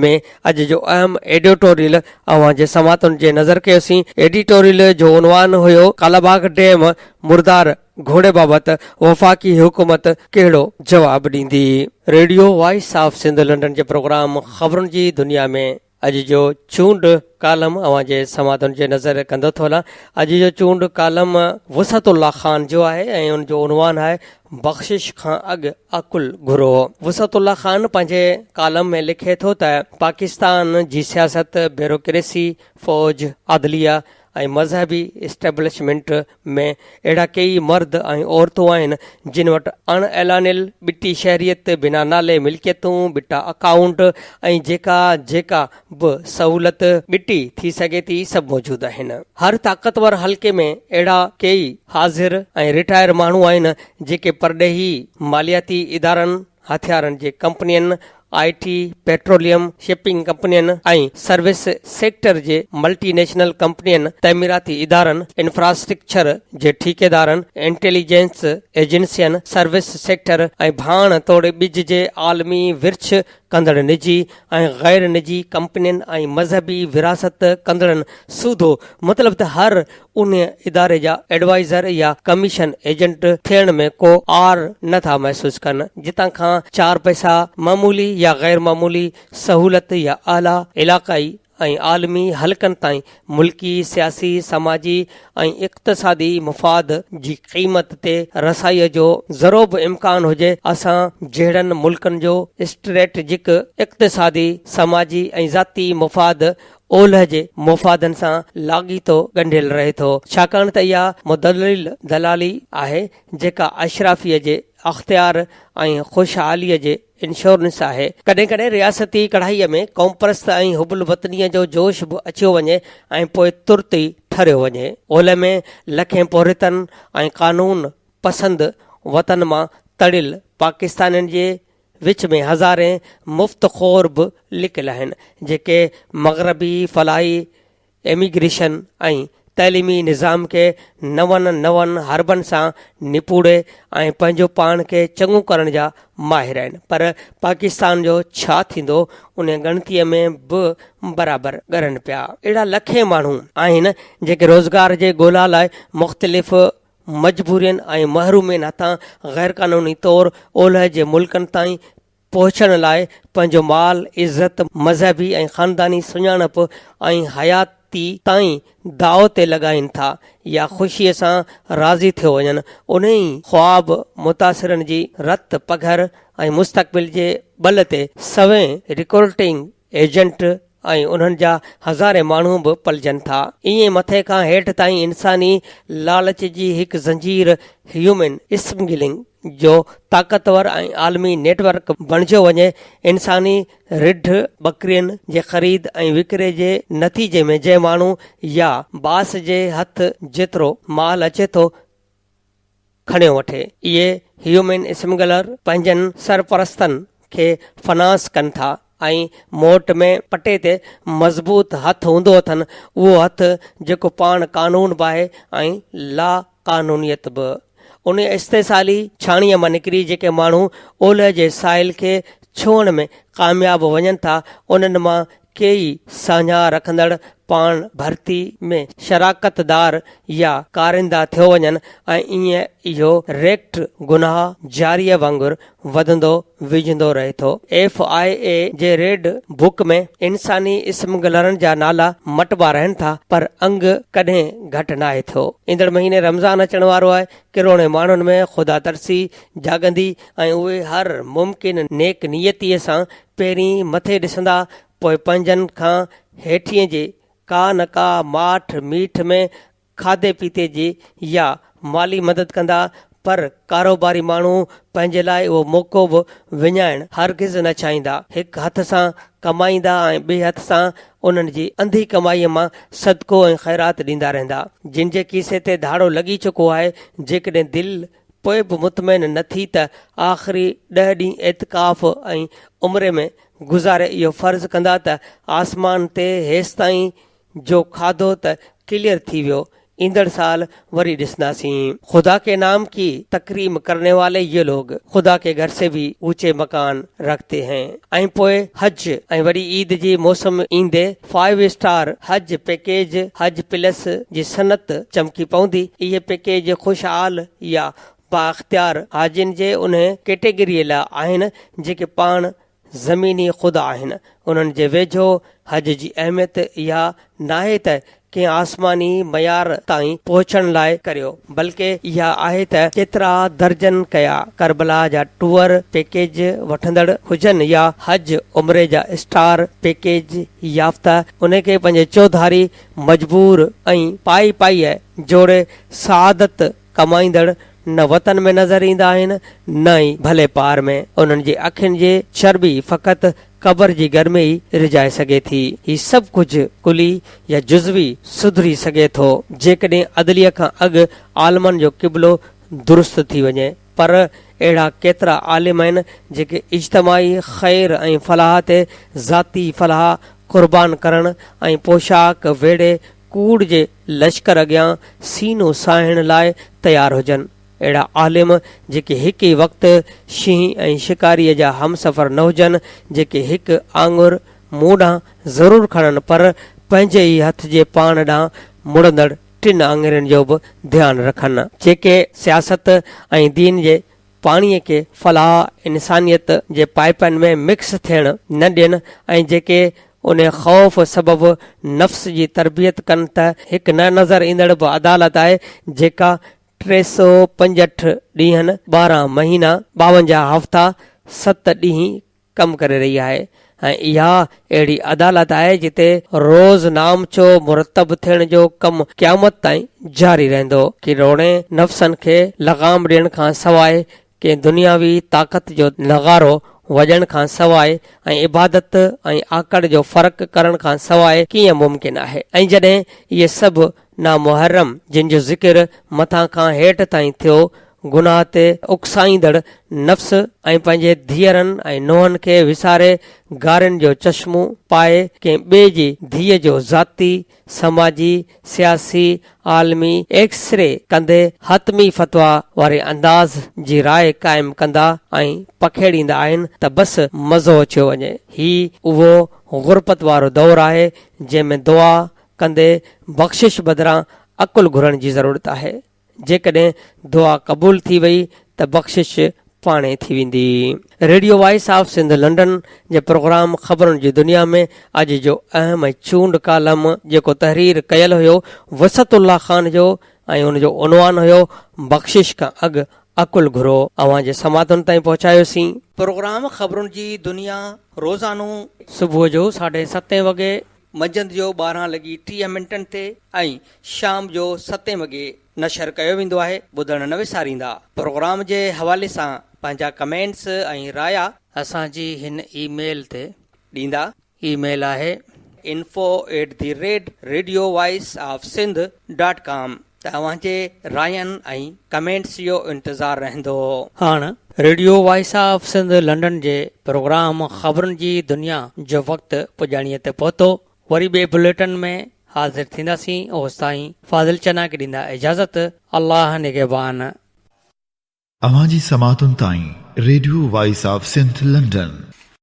۾ اڄ جو اهم ايڊيٽوريل اوهان جي سماعتن جي نظر ڪيوسين. ايڊيٽوريل جو عنوان هيو ڪالاباغ ڊيم مردار گهوڙي بابت وفاقي حڪومت ڪهڙو جواب ڏيندي. Radio voice of Sindh London جي پروگرام خبرن جي دنيا ۾ اڄ جو چونڊ ڪالم اوهان جي سماعتن جي نظر ڪندو ٿو هلان. اڄ جو چونڊ ڪالم وسعت الله خان جو آهي ۽ ان جو عنوان آهي بخشش کان اڳ عقل گهرو. وسعت الله خان پنهنجي ڪالم ۾ لکي ٿو ته پاڪستان جي سياست، بيوروڪريسي، فوج، عدليه ۽ مذهبي اسٽيبلشمينٽ ۾ اهڙا ڪيئي مرد ۽ عورتون آهن جن وٽ اڻ اعلانيل ٻٽي شهريت، بنا نالي ملڪيتون، ٻٽا اڪائونٽ ۽ جيڪا جيڪا به سهولت ٻٽي ٿي سگهي ٿي سڀ موجود آهن. هر طاقتور حلقي ۾ اهڙا ڪيئي حاضر ۽ رٽائر ماڻهو آهن جيڪي پرڏيهي مالياتي ادارن، هٿيارن جي ڪمپنين، آء ٽي، پيٽروليم، شپنگ ڪمپنين ۽ سروس سيڪٽر جي ملٽي نيشنل ڪمپنين، تعميراتي ادارن، انفراسٽرڪچر جي ٺيڪيدارن، انٽيليجنس ايجنسين، سروس سيڪٽر ۽ ڀاڻ توڙي ٻج جي عالمي ورڇ ڪندڙ نجي ۽ غير نجي ڪمپنين ۽ مذهبي وراثت ڪندڙن سوڌو مطلب ته هر انهيء اداري جا ايڊوائيزر يا ڪميشن ايجنٽ ٿيڻ ۾ ڪو عار نه ٿا محسوس ڪن، جتان کان چار پئسا معمولي يا غير معمولي سهولت يا اعليٰ علاقائي ۽ عالمي حلقن تائين ملڪي سياسي، سماجي ۽ اقتصادي مفاد جي قيمت تي رسائيء جو ذرو به امڪان هجي، اسان جهڙن ملڪن جو اسٽريٽجڪ اقتصادي، سماجي ۽ ذاتي مفاد اولهه جي مفادن سان لاڳيتو ڳنڍيل رهي ٿو، ڇاڪاڻ ته اها مدلل دلالي آهي، جيڪا اشرافيه جي اختيار ۽ خوشحاليء جي انشورنس آهي. ڪڏهن ڪڏهن رياستي ڪڙهائيء ۾ قومپرست ۽ حب الوطنيء جو جوش به اچيو وڃي ۽ پوء ترت ئي ٺريو وڃي. اولهه ۾ لکين پورهيتن ۽ قانون پسند وطن مان تڙيل پاڪستانين جي وچ ۾ هزارين مفت خور به لڪل آهن، جيڪي مغربي فلاحي ايميگريشن ۽ تعليمي نظام کي نون نون حربن سان نپوڙي ۽ پنهنجو پاڻ کي چڱو ڪرڻ جا ماهر آهن، پر پاڪستان جو ڇا ٿيندو ان ڳڻتيء ۾ به برابر ڳرن پيا. اهڙا لکين ماڻهو آهن، جيڪي روزگار جي ڳولا لاء مختلف مجبورين ۽ محرومين هٿان غيرقانوني طور اولهه جي ملڪن تائين پهچڻ لاء پنهنجو مال، عزت، مذهبي ۽ خانداني سڃاڻپ ۽ حياتي تائين داء تي لڳائين ٿا يا خوشيء سان راضي ٿيو وڃن. انهي خواب متاثرن جي رت پگهر ۽ مستقبل جي ٻل تي سوين ريڪروٽنگ ايجنٽ ۽ انهن جا هزارين ماڻهو به پلجن ٿا. ائين مٿي کان هيٺ تائين انساني لالچ جي هڪ زنجير هيومن اسمگلنگ جو طاقتور ۽ عالمي نيٽ ورڪ بڻجيو وڃي. انساني رڍ ٻڪرين جي خريد ۽ وڪري جي نتيجي ۾ جنهن ماڻهو يا باس جي هٿ جيترو مال اچي ٿو، کڻيو وٺي. اهي هيومن اسمگلر پنهنجن سرپرستن کي فنانس ڪن ٿا ۽ موٽ ۾ پٽي تي مضبوط هٿ هوندو اٿن، اهو هٿ جيڪو پاڻ قانون به آهي ۽ لا قانونيت به. ان استحصالي ڇاڻيء مان نڪري جيڪي ماڻهو اولهه جي ساحل کي ڇهڻ ۾ ڪامياب وڃن ٿا، انهن مان ڪيئي ساڃاهه رکندڙ پاڻ ڀرتي ۾ شراڪت دار يا ڪارندا ٿيو وڃن ۽ ائين اهو ريڪٽ گناهه جاريء وانگر وڌندو ويجهندو رهي ٿو. ايف I اي جي ريڊ بڪ ۾ انساني اسمگلرن جا نالا مٽبا رهن ٿا پر انگ ڪڏهن گهٽ ناهي ٿيو. ايندڙ مهيني رمضان اچڻ وارو آهي، ڪروڙين ماڻهن ۾ خدا ترسي جاڳندي ۽ اهي هر ممڪن نيڪ نيتيء سان پهرين مٿي ڏسندا، پوء پنهنجن کان هيٺئين جي ڪا نه ڪا ماٺ ميٺ ۾ کاڌي پيتي جي يا مالي مدد ڪندا، پر ڪاروباري ماڻهو پنهنجي لاء اهو موقعو به وڃائڻ هرگز نه چاهيندا. هڪ هٿ سان ڪمائيندا ۽ ٻئي هٿ سان انهن جي انڌي ڪمائيء مان صدقو ۽ خيرات ڏيندا رهندا. جن جي کيسي تي ڌاڙو لڳي چڪو آهي، جيڪڏهن دل پوء به مطمئن نه ٿي ته آخري ڏهه ڏينهن اعتڪاف ۽ عمري ۾ گذاري اهو فرض ڪندا ته آسمان تي هيستائين جو کاڌو ته ڪليئر ٿي ويو ايندڙ سال وري ڏسنداسين. خدا ڪي نام ڪي تڪريم ڪرني والي يي لوگ خدا ڪي گهر سي ڀي اونچي مڪان رکتي هين. ۽ پوء حج ۽ وري عيد جي موسم ايندي فائيو اسٽار حج پيڪيج، حج پلس جي صنعت چمڪي پوندي. اهي پيڪيج خوشحال يا بااختيار حاجين جي انهي ڪيٽيگريء لاء آهن جيڪي پاڻ زميني خدا آهن. انهن جي ويجهو حج جي اهميت اها ناهي ته ڪنهن آسماني معيار تائين پهچڻ لاء ڪريو، بلڪه اها آهي ته ڪيترا درجن ڪيا ڪربلا جا ٽوئر پيڪيج وٺندڙ هجن يا حج عمري جا اسٽار پيڪيج يافته، انهي کي پنهنجي چوڌاري مجبور ۽ پائي پائيء جوڙي سعادت ڪمائيندڙ نه وطن ۾ نظر ايندا آهن نه ئي ڀلي پار ۾. انهن جي اکين جي چرٻي فقط قبر جي گرمي ئي رجائي سگهي ٿي. هي سڀ ڪجهه ڪلي يا جزوي سڌري سگهي ٿو، جيڪڏهن عدليه کان اڳ عالمن جو قبلو درست ٿي وڃي. پر اهڙا ڪيترا عالم آهن جيڪي اجتماعي خير ۽ فلاح تي ذاتي فلاح قربان ڪرڻ ۽ پوشاڪ ويڙهي ڪوڙ جي لشڪر اڳيان سينو ساهڻ لاء تيار هجن. اهڙا عالم جيڪي هڪ ئي وقت شينهن ۽ شڪاريء جا همسفر نه هجن، جيڪي هڪ آڱر مون ڏانهن ضرور کڻن پر پنهنجي ئي هٿ جي پاڻ ڏانهن مڙندڙ ٽن آڱرين جو به ڌيان رکن. جيڪي سياست ۽ دين جي پاڻيء کي فلاح انسانيت جي پائيپن ۾ مڪس ٿيڻ نه ڏين ۽ جيڪي ان خوف سبب نفس جي تربيت ڪن ته هڪ نه نظر ايندڙ به عدالت آهي جيڪا 365 ڏينهن، 12 مهينا، 52 هفتا، ست ڏينهن ڪم ڪري رهي آهي ۽ اها اهڙي عدالت آهي جتي روز نامچو مرتب ٿيڻ جو ڪم قيامت تائين جاري رهندو. ڪروڙين نفسن کي لغام ڏيڻ کان سواء ڪنهن دنياوي طاقت جو نغارو وڄڻ کان سواء ۽ عبادت ۽ آڪڙ جو فرق ڪرڻ کان سواء ڪيئن ممڪن آهي ۽ جڏهن اهي سڀ نامحرم جن جو ذڪر مٿان کان هيٺ تائين ٿيو، گناهه تي اڪسائيندڙ نفس ۽ پنهنجي ڌيئرن ۽ نونهن کي وساري گارين جو چشمو پائي ڪنهن ٻئي جي ڌيء جو ذاتي، سماجي، سياسي، عالمي ايڪسري ڪندي حتمي فتويٰ واري انداز جي راء قائم ڪندا ۽ پکيڙيندا آهن ته بس مزو اچيو وڃي. هي اهو غربت وارو دور آهي جنهن ۾ دعا ڪندي بخشش بدران عقل گهرڻ جي ضرورت آهي. جيڪڏهن دعا قبول ٿي وئي ته بخشش پاڻهي ٿي ويندي. Radio voice of Sindh London جي پروگرام خبرن جي دنيا ۾ اڄ جو اهم ۽ چونڊ ڪالم جيڪو تحرير ڪيل هيو وسعت الله خان جو ۽ ان جو عنوان هيو بخشش کان اڳ عقل گهرو اوهان جي سماعتن تائين پهچايوسين. پروگرام خبرن جي دنيا روزانو صبح جو ساڍي ستين وڳي منجهند جو 12 لڳي 30 منٽن تي ۽ شام جو ستين وڳي نشر ڪيو ويندو آهي ٻڌڻ نه وساريندا پروگرام جي حوالي سان پنهنجا ڪمينٽس ۽ رايا اسان جي هن اي ميل تي ڏيندا اي ميل آهي info at the rate radio voice of Sindh dot com ته اوهان جي راين ۽ ڪمينٽس جو انتظار رهندو. هاڻ radio voice of Sindh London جي پروگرام خبرن جي دنيا جو وقت پڄاڻيء تي پهتو. وري ٻئي بليٽن ۾ حاضر ٿينداسين اوستائين فاضل چنا کي ڏيندا اجازت الله نگهبان. اوهان جي سماعتن تائين radio voice of Sindh London.